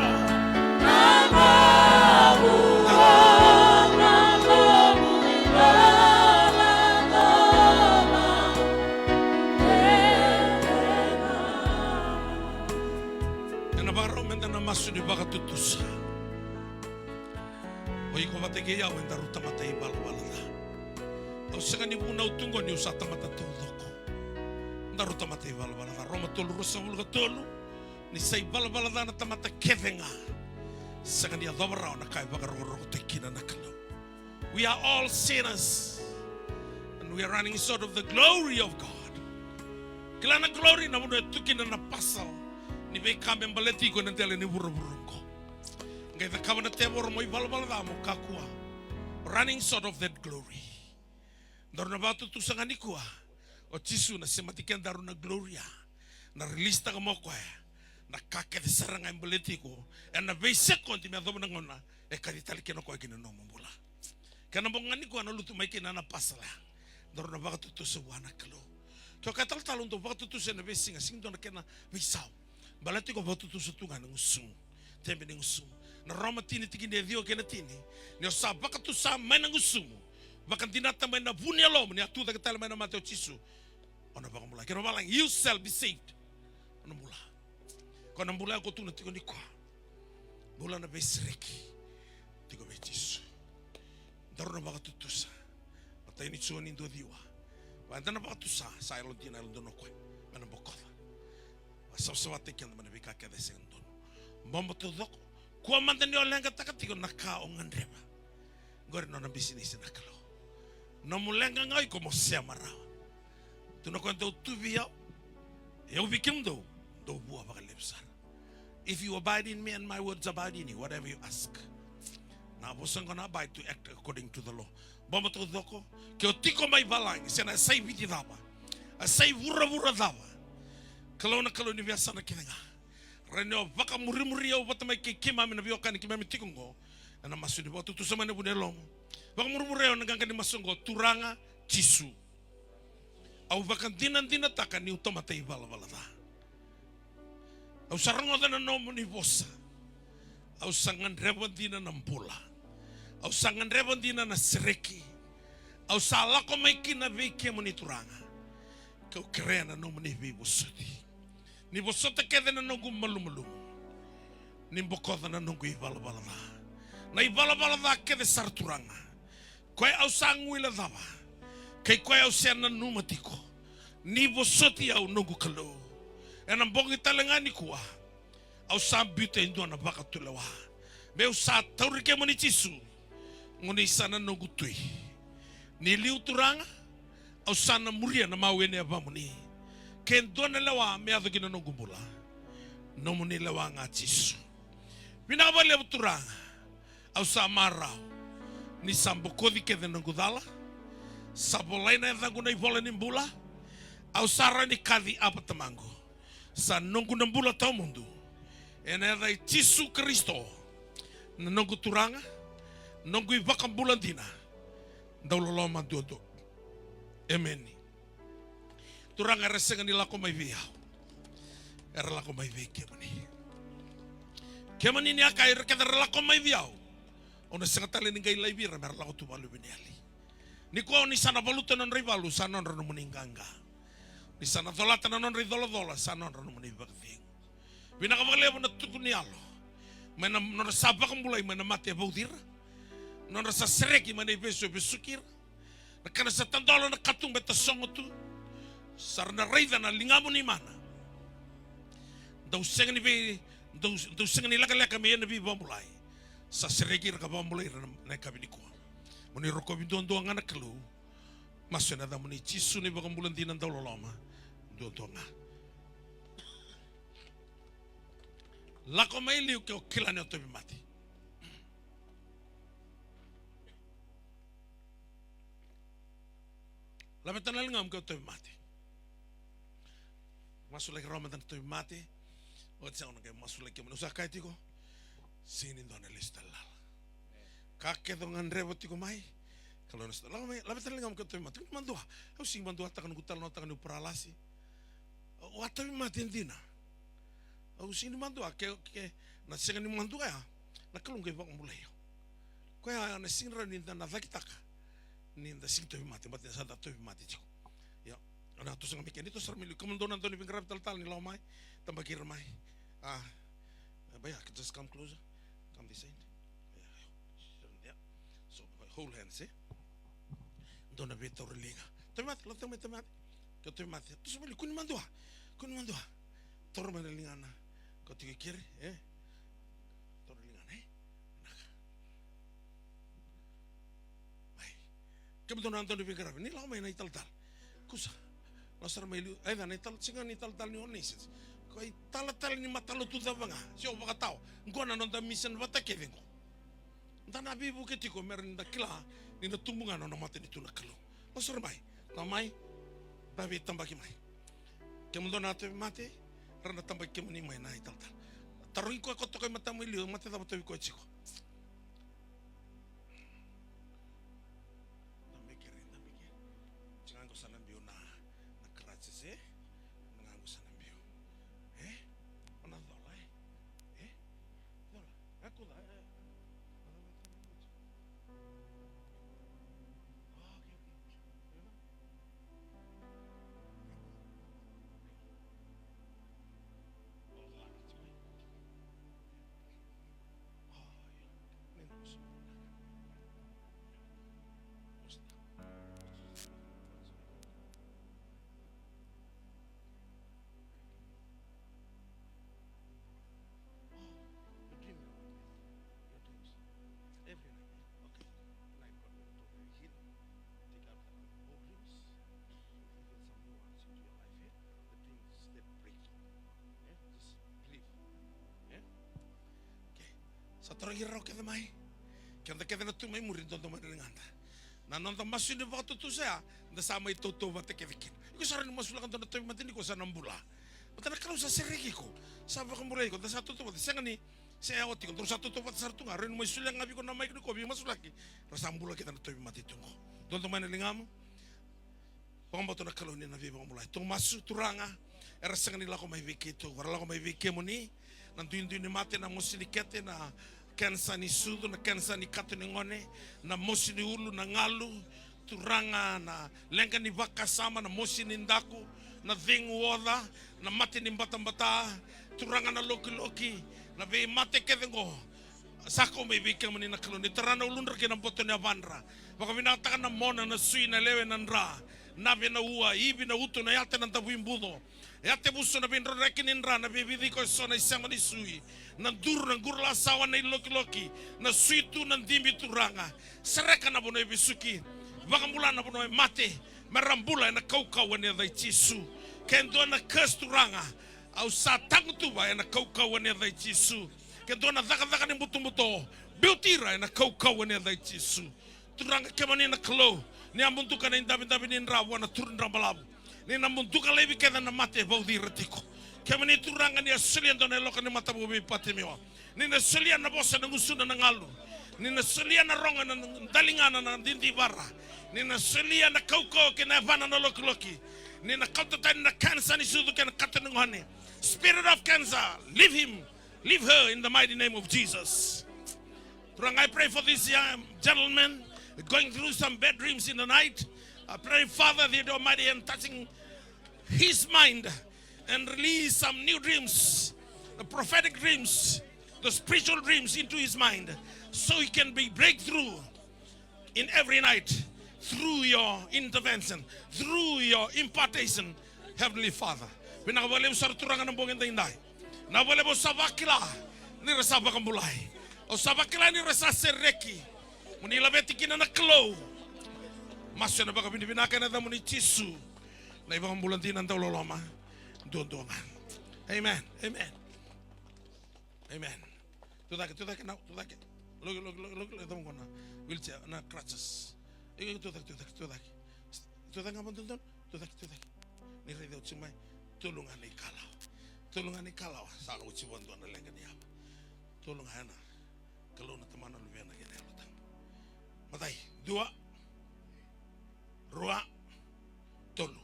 Ena vakarau meda na masu ni vakatutusa. O iko vata kei au eda rau tamata ivalavala ca. Au sega ni vunau tu qo niu sa tamata taucoko. Daru tamata ivalavala ca. Roma tolu ruasagavulu ka tolu. Ni sa ivalavala ca na tamata kece ga. Sega ni yacova rawa na ka e vakarokorokotaki kina na Kalou. We are all sinners. And we are running short of the glory of God. Kila na glory na vanua e tu kina na parcel ni veika me baleti iko ena dela ni vuravura oqo. Qai cakava na tevoro mo ivalavala ca mo kakua. Running short of that glory. Daru na vakatutusa ga nikua. O Jisu na semati kedaru na gloria. Na release taka mo koya na ka kece sara ga e baleti iko ena veisekodi me yacova na gauna e kaci tale kina o koya ki na nomu bula. Kena bogi ga nikua na lutu mai kina na pasala. Daru na vakatutusa vua na Kalou. Ke o kaya talatala au dau vakatutusa ena veisiga, sega ni dua na kena veisau. Baleta iko vakatutusa tu ga na gusumu. Tebe ni gusumu. Na Roma tini tikina e ciwa kei na tini. Ni o sa vakatusa mai na gusumu, vakadinata mai na vu ni yalomu ni a tu cake tale mai na mate o Jisu, O na vakabulai. Kena valagi, you shall be saved. O na bula. Ko na bula ko tukuna tiko nikua. Bula na veisereki. Tiko vei Jisu. Daru na vakatutusa. Matai ni Joni dua ciwa. Vaka eda na vakatusa, sa yalodina, yalododonu o koya. Me na bokoca. Vakasavasavataki keda mai na veika kece e sega ni donu. Bobo taucoko. Kua mada ni o leqataka tiko na ka o gadreva. Qori na nona bisinisi na Kalou. Nomu leqa ga o iko mo sema rawa. Tukuna o koya, dou tu vei au, o yau vei kemudou, dou vua vakalevu sara. If you abide in me and my words abide in you, whatever you ask. Na vosa qo na abide, to act according to the law. Bobo taucoko, ke o tiko mai valagi, se na yasai Viti cava, yasai vuravura cava, Kalou na Kalou ni veiyasana kece ga. Rawa ni o vakamurimuri au vata mai kei keimami na veiwekani keimami tiko qo. Ena masu ni vakatutusa mai na vu ni yalomu. Vakamurimuri au ena qaqa ni masu qo, Turaga Jisu. Au vakadinadinataka niu tamata ivalavala ca. Au sa rogoca na nomuni vosa. Au sa gadreva dina na bula. Au sa gadreva dina na sereki. Au sa lako mai kina vei kemuni Turaga. Kau kerea na nomuni veivosoti. Ni vosota kece na noqu malumalumu. Ni bokoca na noqu ivalavala ca. Na ivalavala ca kece sara Turaga. Koya au sa guilecava. Kei koya au se nanuma tiko. Ni vosoti au noqu Kalou. Ena bogi tale ga nikua. Au sa biuta e dua na vakatulewa. Meu sa tauri kemuni Jisu. Mo ni sa na noqu tui. Ni liu Turaga, au sa na muria na mawe ni yavamuni. Ke dua na lewa me yaco ki na noqu bula. Nomuni lewa ga Jisu. Vinaka vakalevu Turaga. Au sa marau. Ni sa bokoci kece na noqu cala. Sa volai na yacaqu na ivola ni bula. Au sa rawa ni kaci Apa Tamaqu. Sa noqu na bula tawamudu. Ena yaca i Jisu Karisito. Na noqu Turaga. Noqu iVakabula dina. Dau loloma duadua. Emeni. Turaga era sega ni lako mai vei au. Era lako mai vei kemuni. Kemuni ni a kaya ira kece era lako mai vei au. Au na sega tale ni qai laivi ira me ra lako tu valuve ni yali. Nikua ni sa na valuta na nodra ivalu, sa nodra nomuni qaqa. Ni sa na colata na nodra icolacola, sa nodra nomuni vakacegu. Vinaka vakalevu na tuku ni yalo. Mai na nodra sa vakabulai, mai na mate e vauci ira. Nodra sa sereki, mai na ivesu e vesuki ira. Na kana sa tadola na katuba e tasogo tu. Sa ra na raica na ligamuni mana. Dau sega ni vei, dau, dau sega ni lekaleka me ia na veivakabulai. Sa sereki ira ka vakabulai ira na, na yakavi nikua. Mo ni rokovi duadua ga na Kalou. Masu ena yacamuni Jisu na iVakabula dina dau loloma. Duadua ga. Lako mai liu ke o kila ni o tauvimate. Laveta na ligamu ke o tauvimate. Masulaki rawa mada na tauvimate. Oti sega na qai masulaki kemuni. Au sa kaya tiko. Sega ni dua na lesu tale lala. Ka kece o gadreva tiko mai. Kalou na sota. Lako mai, laveta na ligamu ke o tauvimate. Kua ni madua. Au sega ni maduataka noqu talanoataka niu paralasi. Au a tauvimate dina. Au sega ni madua, ke, ke, na sega ni madua ya, na Kalou qai vakabulai au. Koya na sega ni rawa ni da na cakitaka. Ni da sega ni tauvimate, baleta ni sa da tauvimate tiko. Ia, na toso ga mai kea, ni toso sara mai liu, kemudou na dau ni veiqaravi talatala ni lako mai, tabaki ira mai. A, but yeah, just come closer, come this side. Yeah, yeah. So, hold hands, e? Dou na veitauri liga. Tauvimate, lako tiko mai tauvimate. Ke o tauvimate, toso mai liu, kua ni madua. Kua ni madua. Taura mai na ligana. Ko tiko i keri, e? Taura ligana, e? Vinaka. Mai. Kemudou na dau ni veiqaravi, ni lako mai na italatala. Kusa. Lako sara mai liu, e, na italatala, sega ni italatala ni All Nations. Ko italatala ni matalotu cava ga. Se o vakatawa. Qo na noda mission vata kece qo. Da na veivuke tiko me rawa ni da kila ni na tubu ga na nona matanitu na Kalou. Lako sara mai, lako mai, da veitabaki mai. Kemudou na tauvimate, ra na tabaki kemuni mai na italatala. Tarogi koya ko toka i matamu e liu, mate cava tauvi koya tiko. Da beke re, da beke. Tiko ga qo sa na biu na, na crutches, e? Na ga qo sa na biu. E? O na cola, e? E? Cola. E kuca, e? A, okay, okay. Io, na. Tarogi rau kece mai. Keda kece na tu mai muri, dodo mai na ligada. Na noda masu ni vakatutusa ya, da sa mai tautauvata kece kina. Iko sa rawa ni masulaka dua na tauvimate ni ko sa na bula. Baleta na Kalou sa sereki iko. Sa vakabulai iko, da sa tautauvata, sega ni se yawa tiko, da sa tautauvata sara tu ga, rawa ni mai solia ga vei iko na maiki ni ko veimasulaki. Ra sa bula kece na tauvimate tu qo. Dodo mai na ligamu. Vakabauta na Kalou ni na veivakabulai. Tou masu. Turaga, era sega ni lako mai vei keitou, era lako mai vei kemuni. Na duidui ni mate, na mosi ni kete, na kenisa ni sucu, na kenisa ni kato ni gone, na mosi ni ulu, na galu, Turaga, na leqa ni vakasama, na mosi ni daku, na cegu oca, na mate ni batabata, Turaga, na lokiloki, na veimate kece qo. Sa kau mai vei kemuni na Kalou, ni tara na uludra kei na boto ni yavadra. Vakavinakataka na mona, na sui, na lewe, na dra, na ve, na ua, ivi, na uto, na yate, na davuibuco, yatevuso, na veidrodreki ni dra, na veivici ko eso, na isema ni sui, na duru, na qurulasawa, na ilokiloki, na sui tu, na dibi, Turaga. Sereka na vanua e vesuki, vakabula na vanua e mate, me ra bula ena kaukauwa ni yaca i Jisu. Ke dua na curse, Turaga, au sa tagutuva ena kaukauwa ni yaca i Jisu. Ke dua na cakacaka ni butobuto, biuti ira ena kaukauwa ni yaca i Jisu. Turaga, kemuni na Kalou, ni a muduka na idavidavi ni dra vua na turu ni dra balavu. Ni na muduka laivi kece na mate e vauci ira tiko. Kemuni Turaga, ni a solia dua na yaloka ni matavuvu vei Patimio. Ni na solia na vosa na gusuna na galu. Ni na solia na rogo na daligana na didivara. Ni na solia na kaukauwa kei na yavana na lokiloki. Ni na kauta tani na kenisa ni sucu kei na kato ni gone. Spirit of cancer, leave him. Leave her in the mighty name of Jesus. Turaga, I pray for this young gentleman going through some bad dreams in the night. I pray, Father, the Almighty, and touching his mind and release some new dreams, the prophetic dreams, the spiritual dreams into his mind, so he can be breakthrough in every night through your intervention, through your impartation, Heavenly Father. Vinaka vakalevu sara Turaga na bogi daidai. Na vakalevu au sa vakila ni ra sa vakabulai. Au sa vakila ni ra sa sereki. Mo ni laveti kina na Kalou. Masu ena vakavinavinaka ena yacamuni Jisu. Na iVakabula dina dauloloma. Duadua ga. Amen. Amen. Amen. Tu cake, tu cake, nau, tu cake. Loki, loki, loki, loki, loki, tamo qo na wheelchair, na crutches. Iko, iko, tu cake, tu cake, tu cake. Tu cake ga vakadodonu, tu cake, tu cake. Ni raici au tiko mai, tolu ga na ikalawa. Tolu ga na ikalawa, sa lako tiko vakadua na leqa ni yava. Tolu ga ya na Kalou, na Tamana, Luvena kei na Yalo Tabu. Matai, dua, rua, tolu.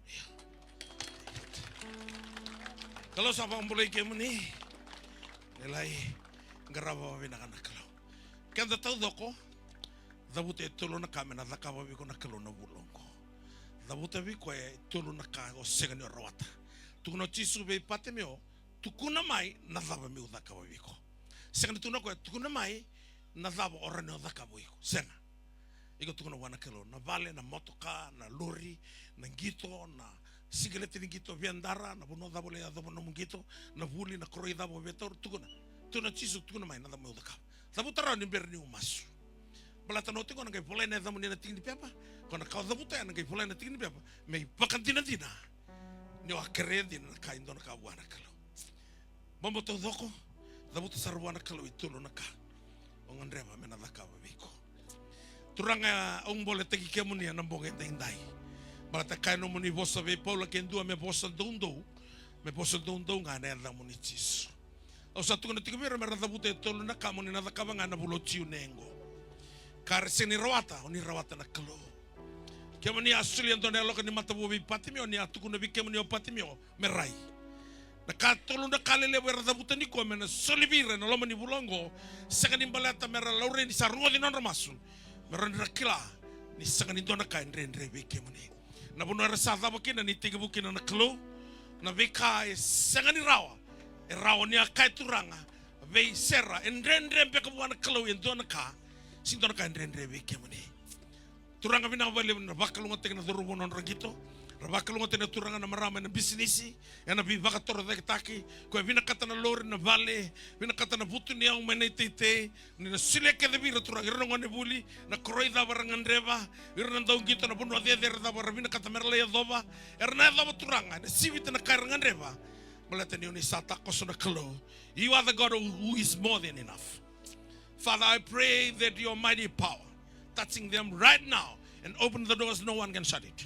Ia. Kalou sa vakabulai kemuni. Ni lai qarava vakavinaka na Kalou. Keda taucoko, cavuta e tolu na ka me na cakava vei iko na Kalou na vula oqo. Cavuta vei koya e tolu na ka o sega ni o rawata. Tukuna o Jisu vei Patimeo, tukuna mai na cava meu cakava vei iko. Sega ni tukuna o koya, tukuna mai na cava o rawa ni o cakava vei iko. Sega. Iko tukuna vua na Kalou, na vale, na motoka, na lori, na qito, na sikaleti ni qito, viadara, na vanua cava o lai yacova nomu qito, na vuli, na koroi cava o via taura, tukuna. Tukuna Jisu, tukuna mai na cava meu cakava. Cavuta rawa ni bera niu masu. Baleta na oti qo na qai volai na yacamuni ena tiki ni pepa. Ko na ka o cavuta ya na qai volai na tiki ni pepa. Me ivakadinadina ni o a kerea dina na ka e dua na ka vua na Kalou. Bobo taucoko, cavuta sara vua na Kalou e tolu na ka o gadreva me na cakava vei iko. Turaga, au boletaki kemuni ena bogi edaidai. Baleta kaya nomuni vosa vei Paula, ke dua me vosa doudou, me vosa doudou ga ena yacamuni Jisu. Au sa tukuna tiko vei ira me ra cavuta e tolu na ka mo ni na cakava ga ena vula o Jiune qo. Ka ra sega ni rawata, o ni rawata na Kalou. Kemuni a solia dua na yaloka ni matavuvu vei Patimio, ni a tukuna vei kemuni o Patimio me rai. Na ka tolu na ka lelevu era cavuta nikua me na soli vei ira ena loma ni vula oqo, sega ni baleta me ra laurai ni sa rogoci nodra masu, me rawa ni ra kila ni sega ni dua na ka e dredre vei kemuni. Na vanua era sa cava kina ni tekivu kina na Kalou, na veika e sega ni rawa, e rawa ni a kaya Turaga vei Sera, e dredre beka vua na Kalou e dua na ka, sega ni dua na ka e dredre vei kemuni. Turaga, vinaka vakalevu ni ra vakalougatataki na cauravou na nodra qito. Ra vakalougatataki na turaga na marama ena bisinisi, ena veivakatorocaketaki. Koya vinakata na lori, na vale, vinakata na vutuniyau mai na iteitei. Ni na solia kece vei ira Turaga, ira na gonevuli, na koroi cava ra gadreva, ira na dauqito, na vanua cecere cava ra vinakata me ra lai yacova. Era na yacova Turaga, ena sivita na ka era gadreva. Baleta ni o ni sa takoso na Kalou. You are the God who, who is more than enough. Father, I pray that your mighty power touching them right now and open the doors no one can shut it.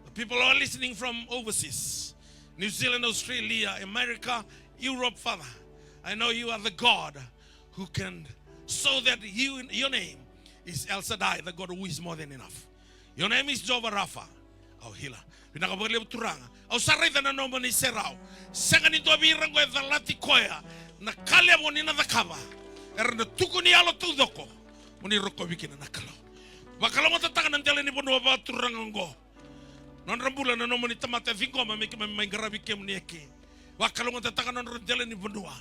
The people are listening from overseas, New Zealand, Australia, America, Europe, Father. I know you are the God who can, so that you, your name is El Shaddai, the God who is more than enough. Your name is Jehovah Rapha, our healer. Vinaka vakalevu Turaga. Au sa raica na nomuni serau. Sega ni dua vei ira qo e calati koya na ka levu ni na cakava. Era na tukuni yalo taucoko mo ni rokovi kina na Kalou. Vakalougatataka na dela ni vanua vakaturaga oqo. Nodra bula na nomuni tamata e ciqoma me keimami mai qaravi kemuni eke. Vakalougatataka nodra dela ni vanua.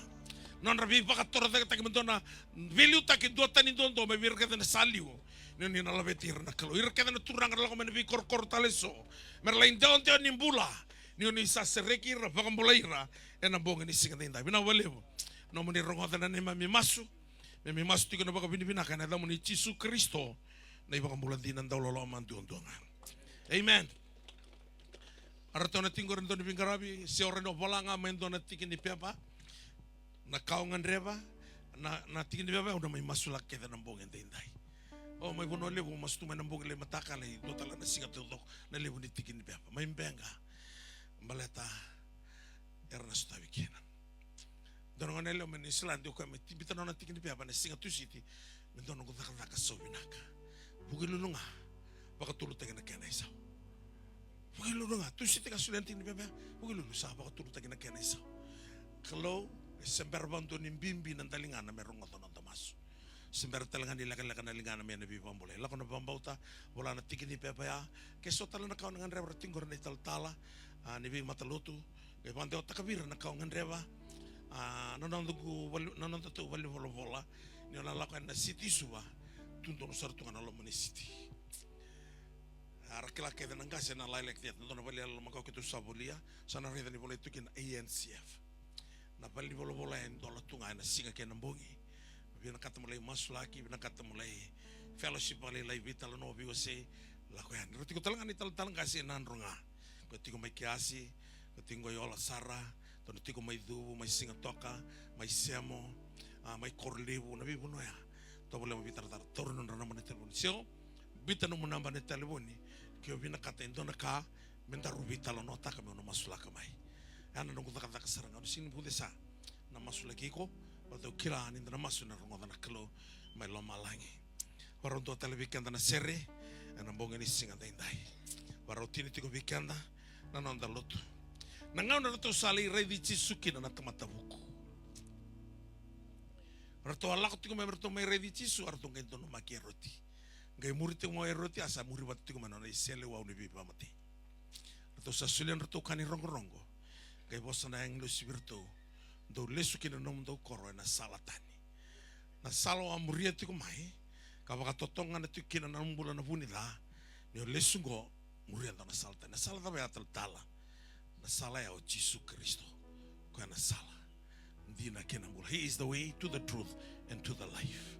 Nodra veivakatorocaketaki me dua na veiliutaki duatani duadua mai vei ira kece na sa liu. Ni oni na laveti ira na Kalou. Ira kece na turaga ra lako mai na veikorokoro tale eso. Me ra lai dewadewa ni bula. Ni oni sa sereki ira, vakabulai ira. Ena bogi ni siga daidai. Vinaka vakalevu. Nomuni rogoca na neimami masu. Me mi masu tiko na vakavinavinaka ena yacamuni Jisu Karisito. Na iVakabula dina dauloloma duadua ga. Amen. A ratou na tiko qori dua ni veiqaravi, se o rawa ni o vola ga mai dua na tiki ni pepa. Na ka o gadreva, na, na tiki ni pepa, au na mai masulaka kece na bogi daidai. O mai Vanua Levu, masu tu mai na bogi lai matakala, i dua tale na siga taucoko, na levu ni tiki ni pepa. Mai Beqa, baleta, era na sotavi kina. Dua na gone yalewa mai Niusiladi, o koya mai tibita nona tiki ni pepa na siga Tusiti, me dua noqu cakacaka sau vinaka. Vukelulu ga, vakatulutaki na kena isau. Vukelulu ga, Tusiti ka solia na tiki ni pepa, vukelulu sa vakatulutaki na kena isau. Kalou, e se bera vakadua ni bibi na daligana me rogoca noda masu. Se bera tale ga ni lekaleka na ligana me na veivakabulai. Lako na vakabauta, vola na tiki ni pepa ya. Ke so tale na ka o na gadreva ra tiko qori na italatala, a, ni veimatalotu, qai vakadewataka vei ira na ka o gadreva, a, na nodatou vale, na nodatou valenivolavola, ni o na lako yani na siti i Suva, tu donu sara tu ga na loma ni siti. A, ra kila kece na qase na Lilac Theatre, dua na vale yalololoma qo keitou sa volia, sa na raica ni volai tu kina A N C F. Na valenivolavola e dola tu ga ena siga kei na bogi. Vinakata mo lai masulaki, vinakata mo lai fellowship vakalailai, veitalanoa, veiwasei, lako yani. Ra tiko tale ga na italatala qase e Nadroga. Ko tiko mai Kiasi, ko tiko qo i Olasara, dou na tiko mai Cuvu, mai Sigatoka, mai Semo, a, mai Korolevu, na veivanua ya. Tovolea mo veitaratara, taura nodra naba ni talevoni. Se o biuta nomu naba ni talevoni, ke o vinakata e dua na ka, me daru veitalanoataka meu na masulaka mai. Ya na noqu cakacaka sara ga, au na sega ni vucesa na masulaki iko, baleta au kila ni da na masu ena rogoca na Kalou mai lomalagi. Varau dua tale vei keda na sere ena bogi ni siga daidai. Varau tini tiko vei keda na noda lotu. Na gauna ratou sa lai raici Jisu kina na tamata vuku. Ratou a lako tiko mai me ratou mai raici Jisu, a ratou qai donumaki Eroti. Qai muri tiko mai o Eroti, a sa muri vata tiko mai na nona iseleiwau ni veivakamatei. Ratou sa solia na nodratou ka ni rogorogo. Qai vosa na agilosi vei iratou, dou lesu ki na nomudou koro ena sala tani. Na sala o a muria tiko mai, ka vakatotogana tiko kina na nomu bula na vu ni ca, ni o lesu qo, muria dua na sala tani. Na sala cava ya, talatala? Na sala ya o Jisu Karisito. Koya na sala, dina kei na bula. He is the way to the truth and to the life.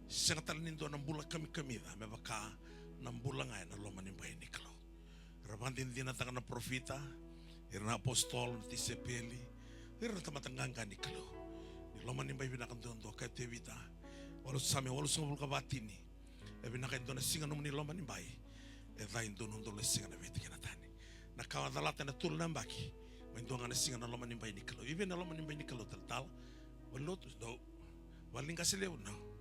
Sega tale ni dua na bula kamikamica me vaka na bula ga ena loma ni bai ni Kalou. Era vakadinadinataka na parofita, ira na apositolo, na tisaipeli, ira na tamata qaqa ni Kalou. Ni loma ni bai vinaka duadua, kaya o Tevita, walu, Same walusagavulu ka va, tini. E vinaka e dua na siga nomuni loma ni bai, e ca e dua na udolu na siga na veitikina tani. Na ka o a calata ena tolu na yabaki, mai dua ga na siga na loma ni bai ni Kalou. I vei na loma ni bai ni Kalou, talatala? Valenilotu? Dou. Valeniqase levu? Dou.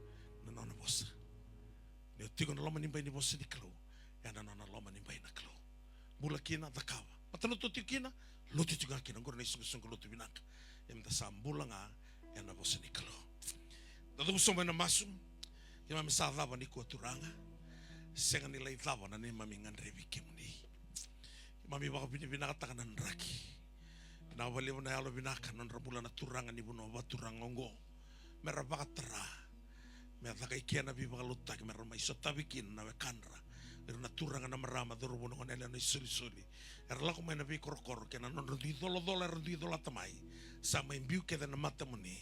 Na nona vosa. Ni o tiko na loma ni bai ni vosa ni Kalou, ya na nona loma ni bai na Kalou. Bula kina, cakava. Matalotu tiko kina, lotu tiko ga kina. Oqori na isoqosoqo lotu vinaka. Ia meda sa bula ga ena vosa ni Kalou. Da cuva sobu ena masu. Keimami sa cava nikua, Turaga. Sega ni lai cava na neimami gadrevi kemuni. Keimami vakavinavinakataka na draki. Vinaka vakalevu na yalo vinaka, nodra bula na turaga ni vanua vakaturaga oqo. Me ra vakatara, me caka i kea na veivakalotutaki, me ra mai sotavi kina na wekadra, ira na turaga, na marama, cauravou, na goneyalewa, na isolisoli, era lako mai na veikorokoro kei na nodra dui colacola era dui colata mai. Sa mai biu kece na matamuni,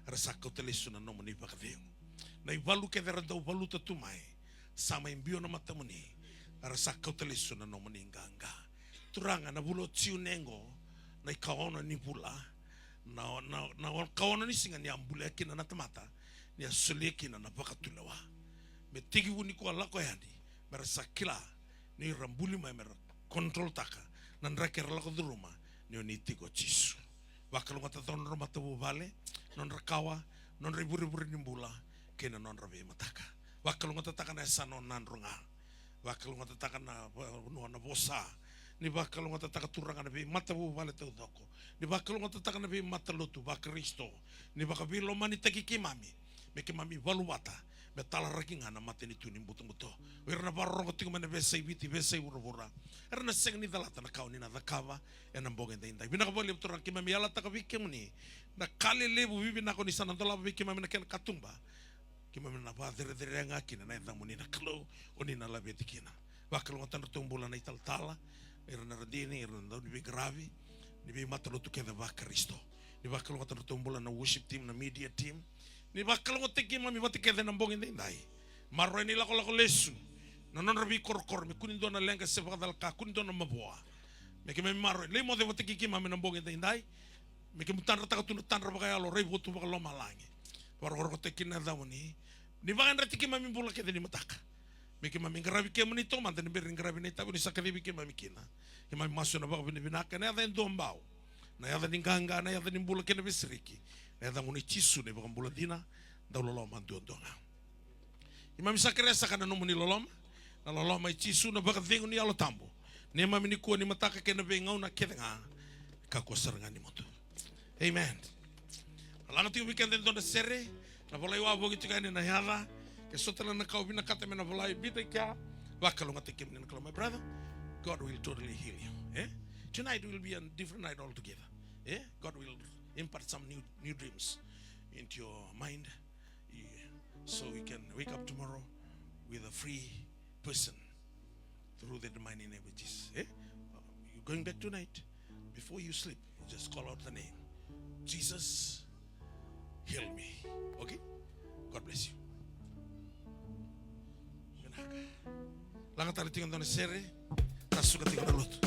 era sa kauta lesu na nomuni vakacegu. Na ivalu kece era dau valuta tu mai, sa mai biu na matamuni, era sa kauta lesu na nomuni qaqa. Turaga, na vula o Jiune qo, na ikaono ni vula, na, na, na ikaono ni siga ni a bulia kina na tamata, ni a solia kina na vakatulewa. Me tekivu nikua lako yani, me ra sa kila ni ra buli mai, me ra controltaka na draki era lako curuma, ni o ni tiko o Jisu. Vakalougatataka nodra matavuvale, nodra kawa, nodra ivurevure ni bula, kei na nodra veimataka. Vakalougatataka na yasana o Nadroga. Vakalougatataka na vanua na vosa. Ni vakalougatataka Turaga na veimatavuvale taucoko. Ni vakalougatataka na veimatalotu vaKarisito. Ni vakaveilomanitaki keimami. Me keimami valu vata. Me talaraki ga na matanitu ni butobuto. O ira na vakarorogo tiko mai na veiyasai Viti, veiyasai vuravura. Era na sega ni calata na ka o ni na cakava ena bogi edaidai. Vinaka vakalevu Turaga, keimami yalataka vei kemuni na ka lelevu vivinaka o ni sa na dolava vei keimami na kena katuba. Keimami na vakacerecerea ga kina na yacamuni na Kalou, o ni na laveti kina. Vakalougatataka nodratou bula na italatala, ira na radini, ira na dauniveiqaravi, ni veimatalotu kece vaKarisito. Ni vakalougatataka nodratou bula na worship team, na media team. Ni vakalougatataki keimami vata kece na bogi edaidai. Maroroi na ilakolako lesu, na nodra veikorokoro, me kua ni dua na leqa se vakacalaka, kua ni dua na mavoa. Me keimami maroroi, lai moce vata kei keimami na bogi edaidai. Me keimami tadrataka tu na tadra vakayalo, raivotu vakalomalagi. Vakarokorokotaki kina na yacamuni. Ni vakayadrati keimami bula kece ni mataka. Me keimami qaravi kemuni taumada ni bera ni qaravi na itavi o ni sa kacivi keimami kina. Keimami masu ena vakavinavinaka ena yaca e duabau. Na yaca ni qaqa, na yaca ni bula kei na veisereki. Na yacamuni Jisu na iVakabula dina, dau loloma duadua ga. Keimami sa kerea saka na nomuni loloma, na loloma i Jisu, na vakacegu ni Yalo Tabu. Neimami nikua, ni mataka kei na veigauna kece ga. Kakua sara ga ni mudu. Amen. Laga tiko vei keda e dua na sere, na volai wavoki tiko yani na yaca. Ke so tale na ka o vinakata me na volai, biuta i kea. Vakalougatataki kemuni na Kalou, my brother. God will totally heal you. Eh? Tonight will be a different night altogether. Eh? God will impart some new, new dreams into your mind. Yeah. So you can wake up tomorrow with a free person through the mighty name of Jesus. Eh? Uh, you're going back tonight. Before you sleep, you just call out the name. Jesus, heal me. Okay? God bless you. Vinaka. Laga tale tiko e dua na sere, tasuka tiko na lotu.